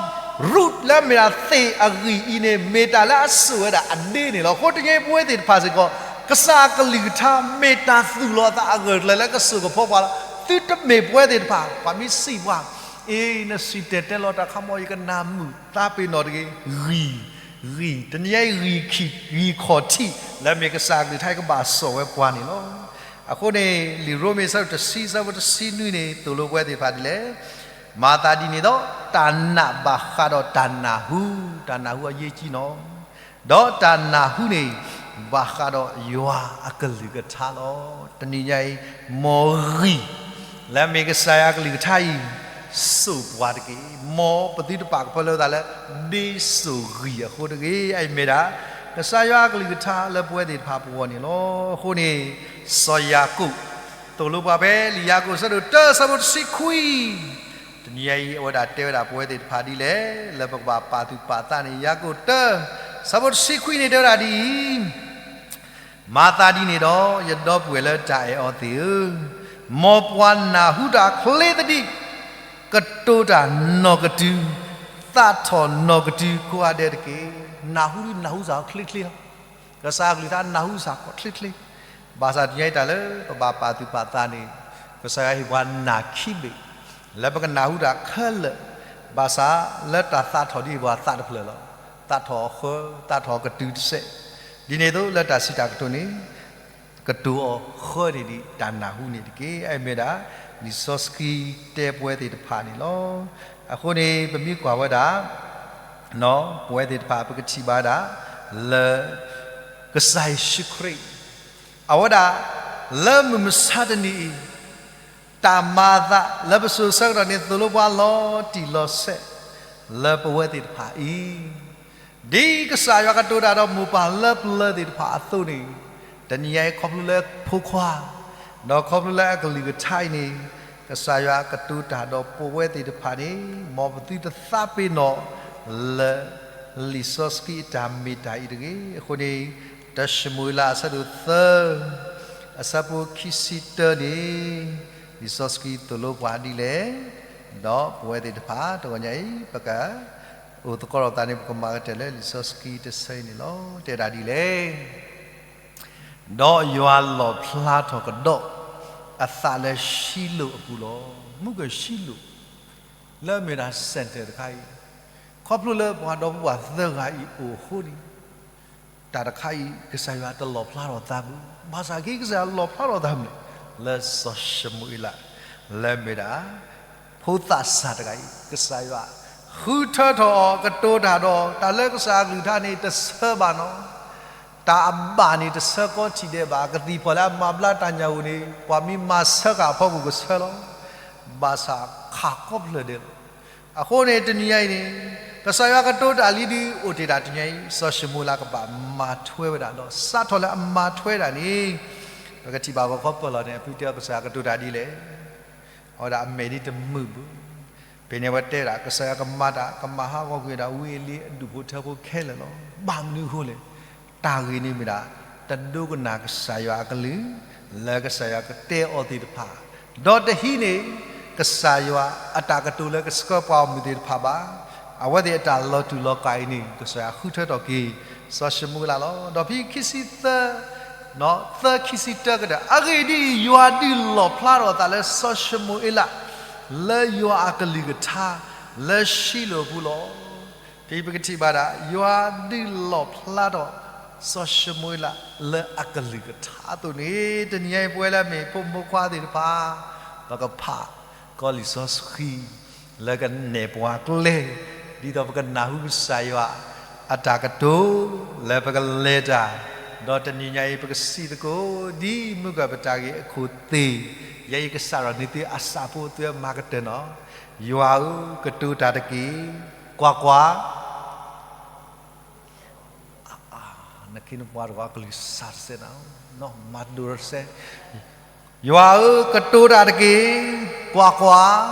root လၢမ့ၢ်ဒၣ်သ့ၣ်အဂံၢ်အံၤန့ၣ် မ့ၢ်တၢ်လၢအစိာ်ဝဲဒၣ်အဒ့န့ၣ်လီၤ. အဃိတနံၤညါအံၤ ပဝဲသ့ၣ်တဖၣ်စ့ၢ်ကီး ကစၢ်အကလုၢ်ကထါ မ့ၢ်တၢ်သူၣ်လီၤသးအဂၢၢ်ကျၢၤလၢကစိာ်ကဖီပှၤလီၤ. သုတမ့ၢ်ပဝဲသ့ၣ်တဖၣ် ပှၤမ့ၢ်စံးပှၤ အ့ နစံၣ်တဲၤတဲလီၤတၢ်ခီမီ ယကနၢ်မုာ်သးပ့ၤနီၣ်တဂ့ၤ. ဂံၢ်, ဂံၢ်, တနံၤညါအံၤဂံၢ်ခံ, ဂံၢ်ခီၣ်ထံး လၢမ့ၢ်ကစၢ်အကလုၢ်ကထါအံၤကဘၣ်စိာ်ဝဲပှၤန့ၣ်လီၤ. အဃိန့ၣ် လံာ်ရိမ့ၤအဆၢဒိၣ်တဆံ အဆၢဖိတဆံနွံန့ၣ် သိၣ်လိပဝဲသ့ၣ်တဖၣ်ဒ်လဲၣ်, မၤသးဒ်န့ၣ်ဒီး တၢ်နာ်ဘၣ်ဃးဒီးတၢ်နၢ်ဟူ, တၢ်နၢ်ဟူအရေးကြီးနီၤ. ဒီးတၢ်နၢ်ဟူန့ၣ် ဘၣ်ဃးဒီးယွၤအကလုၢ်ကထါလီၤ. တနံၤညါအံၤ မ်ဂံၢ် လၢမ့ၢ်ကစၢ်ယွၤအကလုၢ်ကထါအံၤ စိာ်ပှၤတက့ၢ်. မ်ပသုတပာ်ကဖၢလၢပသးလၢ ဒ့စိာ်ဂံၢ်အဃိတဂ့ၤ. အအံၤမ့ၢ်ဒၣ် ကစၢ်ယွၤအကလုၢ်ကထါလၢပဝဲသ့ၣ်တဖၣ်ပဂီၢ်န့ၣ်လီၤ. အဃိန့ၣ် စီၤယၤကိာ် သိၣ်လိပှၤဖဲလံာ်ယၤကိာ်အဆၢဒိၣ်တၢ အဆၢဖိတဆံခွံ, တနံၤညါအံၤ အဝဲဒၣ်တဲဝဲဒၣ်ပဝဲသ့ၣ်တဖၣ်ဒ်လဲၣ်, လၢပကဘၣ်ပာ်သူၣ်ပာ်သးန့ၣ် ယၤကိာ်တၢ အဆၢဖိတဆံခွံန့ၣ် တဲဝဲဒၣ်ဒ်အံၤ, မၤသးဒ်န့ၣ်ဒီး ယဒီပုၢ်ဝဲၢ်လၢတၢ်အဲၣ်အီၤသ့ၣ်ဧၢ, မ်ပှၤနၢ်ဟူတၢ်ချ့သဒံး, ကတိၤတၢ်နီၢ်ကတုၤ, သးထီၣ်နီၢ်ကတုၤကိးဂၤဒဲးတက့ၢ်. နၢ်ဟူဒ်နၢ်ဟူစ့ၢ်ကီးချ့ချ့လီၤ. ကစၢ်အကလုၢ်ကထါနၢ်ဟူစ့ၢ်ကီးချ့ချ့, ဘၣ်ဆၣ်တနံၤညါအံၤတၢ်လၢပဘၣ်ပာ်သူၣ်ပာ်သးန့ၣ် ကစၢ်ယွၤဟ့ၣ်ပှၤနၢ်ခံဘ့ၣ်, လၢပကနၢ်ဟူတၢ်ခဲလၢာ်, ဘၣ်ဆၣ်လၢတၢ်သးထီၣ်ဒ်အံၤပှၤသးတဖျၢၣ်လီၤ. သးထီၣ်အဃၢ သးထီၣ်ကတုၤတစဲး, ဒ်န့ၣ်အသိးလၢတၢ်စံးတၢ်ကတိၤန့ၣ် ကတိၤအီၤဃၢန့ၣ်ဒ်တၢ်နၢ်ဟူန့ၣ်တက့ၢ်. အမ့ၢ်ဒၣ် လံာ်စီဆှံတဲပဝဲသ့ၣ်တဖၣ်န့ၣ်လီၤ. အဃိန့ၣ် ပမ့ၢ်ကွၢ်ဝဲဒၣ် ပဝဲသ့ၣ်တဖၣ် ပကထံၣ်ဘၣ်ဝဲဒၣ် လၢ ကစၢ်ယ့ၣ်ၡူးခရံာ် အဝဲဒၣ် လၢမုၢ်မဆါတနံၤအံၤ တၢ်မၤအသးလၢပစိၤဆၢကတီၢ်န့ၣ် သိၣ်လိပှၤလီၤတံၢ်လီၤဆဲး လၢပဝဲသ့ၣ်တဖၣ်အံၤ ဒ်ကစၢ်ယွၤကတိၤတၢ်ဒီးမိၢ်ပၢ်လၢပျၢၤသ့ၣ်တဖၣ်အသိးန့ၣ်, တနံၤညါအံၤခီဖျိလၢဖိခွါ ဒီးခီဖျိလၢအကလုၢ်ကထါအံၤန့ၣ်, ကစၢ်ယွၤကတိၤတၢ်ဒီးပဝဲသ့ၣ်တဖၣ်န့ၣ် မ်ပသုတသးပ့ၤနီၣ် လၢ လံာ်စီဆှံအတၢ်မ့ၢ်တၢ်အံၤတဂ့ၤ. အဃိန့ၣ် တၢၡမူၤအ့လးအဆၢဒိၣ်သၢ အဆၢဖိခံဆံတၢန့ၣ်, လံာ်စီဆှံသိၣ်လိပှၤဒ်လဲၣ်, ဒီးပဝဲသ့ၣ်တဖၣ် တဂီၤညါအံၤ ပက အိၣ်သကိးထီၣ်ပသးန့ၣ် ပကမၤကတၢၢ်လၢလံာ်စီဆှံတဆၢအံၤန့ၣ်လီၤ. တဲဒၣ်ဒ်လဲၣ်. ဒီးယွၤလီၣ်ဖျါထီၣ်ကဒီး အသးလၢရှံလိာ်အပူၤလီၤ. မုၢ်ကၢၢ်ရှံလိာ် လၢအမ့ၢ်ဒၣ် center တခါအံၤ, ခီဖျိလၢပှၤဒီပုၢ်ဝဲၢ်သၢဂၤအံၤအိၣ်အဃိန့ၣ်, တၢ်တခါအံၤ ကစၢ်ယွၤတလီၣ်ဖျါထီၣ်သးဘၣ်. ဘၣ်ဆၣ်က့ ကစၢ်ယွၤလီၣ်ဖျါထီၣ်သးမနုၤလဲၣ်, လၢစီၤၡမူၤအ့လး လၢအမ့ၢ်ဒၣ် ဖိသၣ်စၢ်တဂၤအံၤ ကစၢ်ယွၤ ဃုထၢထီၣ်အီၤ ကတိၤတၢ်ဒီး တၢ်လၢကစၢ်အကလုၢ်ကထါန့ၣ် တဆၢဘၣ်နီၤ, တၢ်အဘၣ်န့ၣ် တဆၢကီထံၣ်ဒဲးဘၣ်, ကသံၣ်ဖီၣ်လၢအမၤဘျါတၢ်ညၣ်ဂိၢ်န့ၣ် ပှၤမ့ၢ်မၤဆၢဃာ်အဖီခိၣ်ကဆၢလီၤ. ဘၣ်ဆၣ်ခးကိးဖျၢၣ်ဒဲးလီၤ. အဃိန့ၣ် တနံၤညါအံၤန့ၣ် ကစၢ်ယွၤကတိၤတၢ်လံဒုးအိၣ်တ့ၢ်တၢ်တနံၤညါအံၤ စီၤၡမူၤအ့လးကဘၣ်မၤထွဲဝဲဒၣ်ဒီး စးထီၣ်လၢအမၤထွဲဒၣ်န့ၣ် ပကထံၣ်ဘၣ်ဂီၤခီပၢၢ်လီၤန့ၣ် အဖုတဲအီၤ ကစၢ်ယွၤကတိၤတၢ်ဒ်လဲၣ်. အဝဲဒၣ်အမဲာ်ဒ်တမုာ်ဘၣ်. ဖဲန့ၣ်အဝဲတဲဒၣ် ကစၢ်ယွၤကမၤတၢ် ကမၤဟးဂီၤကွံာ်ဝဲဒၣ်ဝံအ့လံအဒူၣ်ဖိထၢဖိခဲလၢာ်လီၤ. ဘၣ်မနုၤအဃိလဲၣ်, တၢ်ဂ့ၢ်န့ၣ်မ့ၢ်ဒၣ် တဒိကနၣ်ကစၢ်ယွၤအကလုၢ် လၢကစၢ်ယွၤကတဲအီၤသ့ၣ်တဖၣ်, ဒီးတဟံးန့ၢ် ကစၢ်ယွၤအတၢ်ကတိၤလၢကဆှၢပှၤဂီၢ်မုၢ်သ့ၣ်တဖၣ်ဘၣ်. အဝဲသ့ၣ်အတၢ်လီၤတူာ်လီၤကာ်အံၤန့ၣ် ကစၢ်ယွၤဃုထၢထီၣ်က့ၤ စီၤၡမူၤအ့လးလီၤ. ဒီးဖဲခံဆံသၢ သၢခံဆံတၢကတၢၢ် အဂ့ၢ်ဒ်အံၤ, ယွၤဒုးလီၣ်ဖျါထီၣ်အသးလၢစီၤၡမူၤအ့လး လၢယွၤအကလုၢ်ကထါ လၢရှံလိာ်အပူၤလီၤ. ဖဲပကထံၣ်ဘၣ်ဒၣ် ယွၤဒုးလီၣ်ဖျါထီၣ် စီၤၡမူၤအ့လး လၢအကလုၢ်ကထါအသိးန့ၣ် တနံၤညါအံၤ ပဝဲလၢအမ့ၢ်ဖိမုၣ်ဖိခွါသ့ၣ်တဖၣ် ပကဖးကီးလံာ်စီဆှံ လၢကနဲၣ်ပှၤကျဲ ဒ်သိးပကနၢ်ဟူကစၢ်ယွၤအတၢ်ကတိၤ လၢပကလဲၤတၢ်, ဒီးတနံၤညါအံၤ ပကစံးသကိး ဒ်မုၢ်ကၢၢ်ပတၢ်ဂ့ၢ်အခိၣ်သ့ၣ်, ယဲအံၤကစးထီၣ်န့ၢ်သုအဆၣ်ဖိသုမၤကတၢၢ်နီၤ, ယွၤဧၢ, ကတိၤတၢ်တက့ၢ်, ကွၢ်ကွၢ် နခ့နပှၤတဂီၤအကလုၢ်စၢ်တစဲးနၤ, မၤဒိၣ်တစဲး, ယွၤဧၢ, ကတိၤတၢ်တက့ၢ်, ကွၢ်ကွၢ်,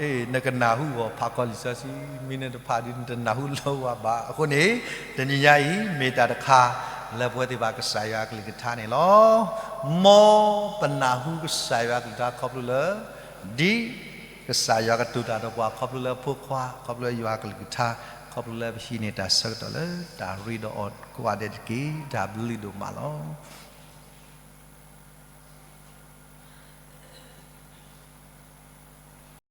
အ့ နကနၢ်ဟူဂီၤဖးကီးလံာ်စီဆှံ, မ့ၢ်နတဖးဒီးနတနၢ်ဟူလၢၤဝဲဘၣ်. အဃိန့ၣ် တနံၤညါအံၤ မ့ၢ်တၢ်တခါ လၢပဝဲသ့ၣ်ဘၣ်ကစၢ်ယွၤအကလုၢ်ကထါန့ၣ်လီၤ. မ်ပနၢ်ဟူကစၢ်ယွၤအကလုၢ်ကထါခီဖျိလၢ ဒ် ကစၢ်ယွၤကတိၤတၢ်ဒီးပှၤခီဖျိလၢအဖိခွါ, ခီဖျိလၢယွၤအကလုၢ်ကထါ, ခီဖျိလၢပဟံးန့ၢ်တၢ်ဆၢကတီၢ်လၢတၢ်ရ့ဒီးအီၤကိးဂၤဒဲးတက့ၢ်. တၢ်ဘျုးဒိၣ်မးလီၤ.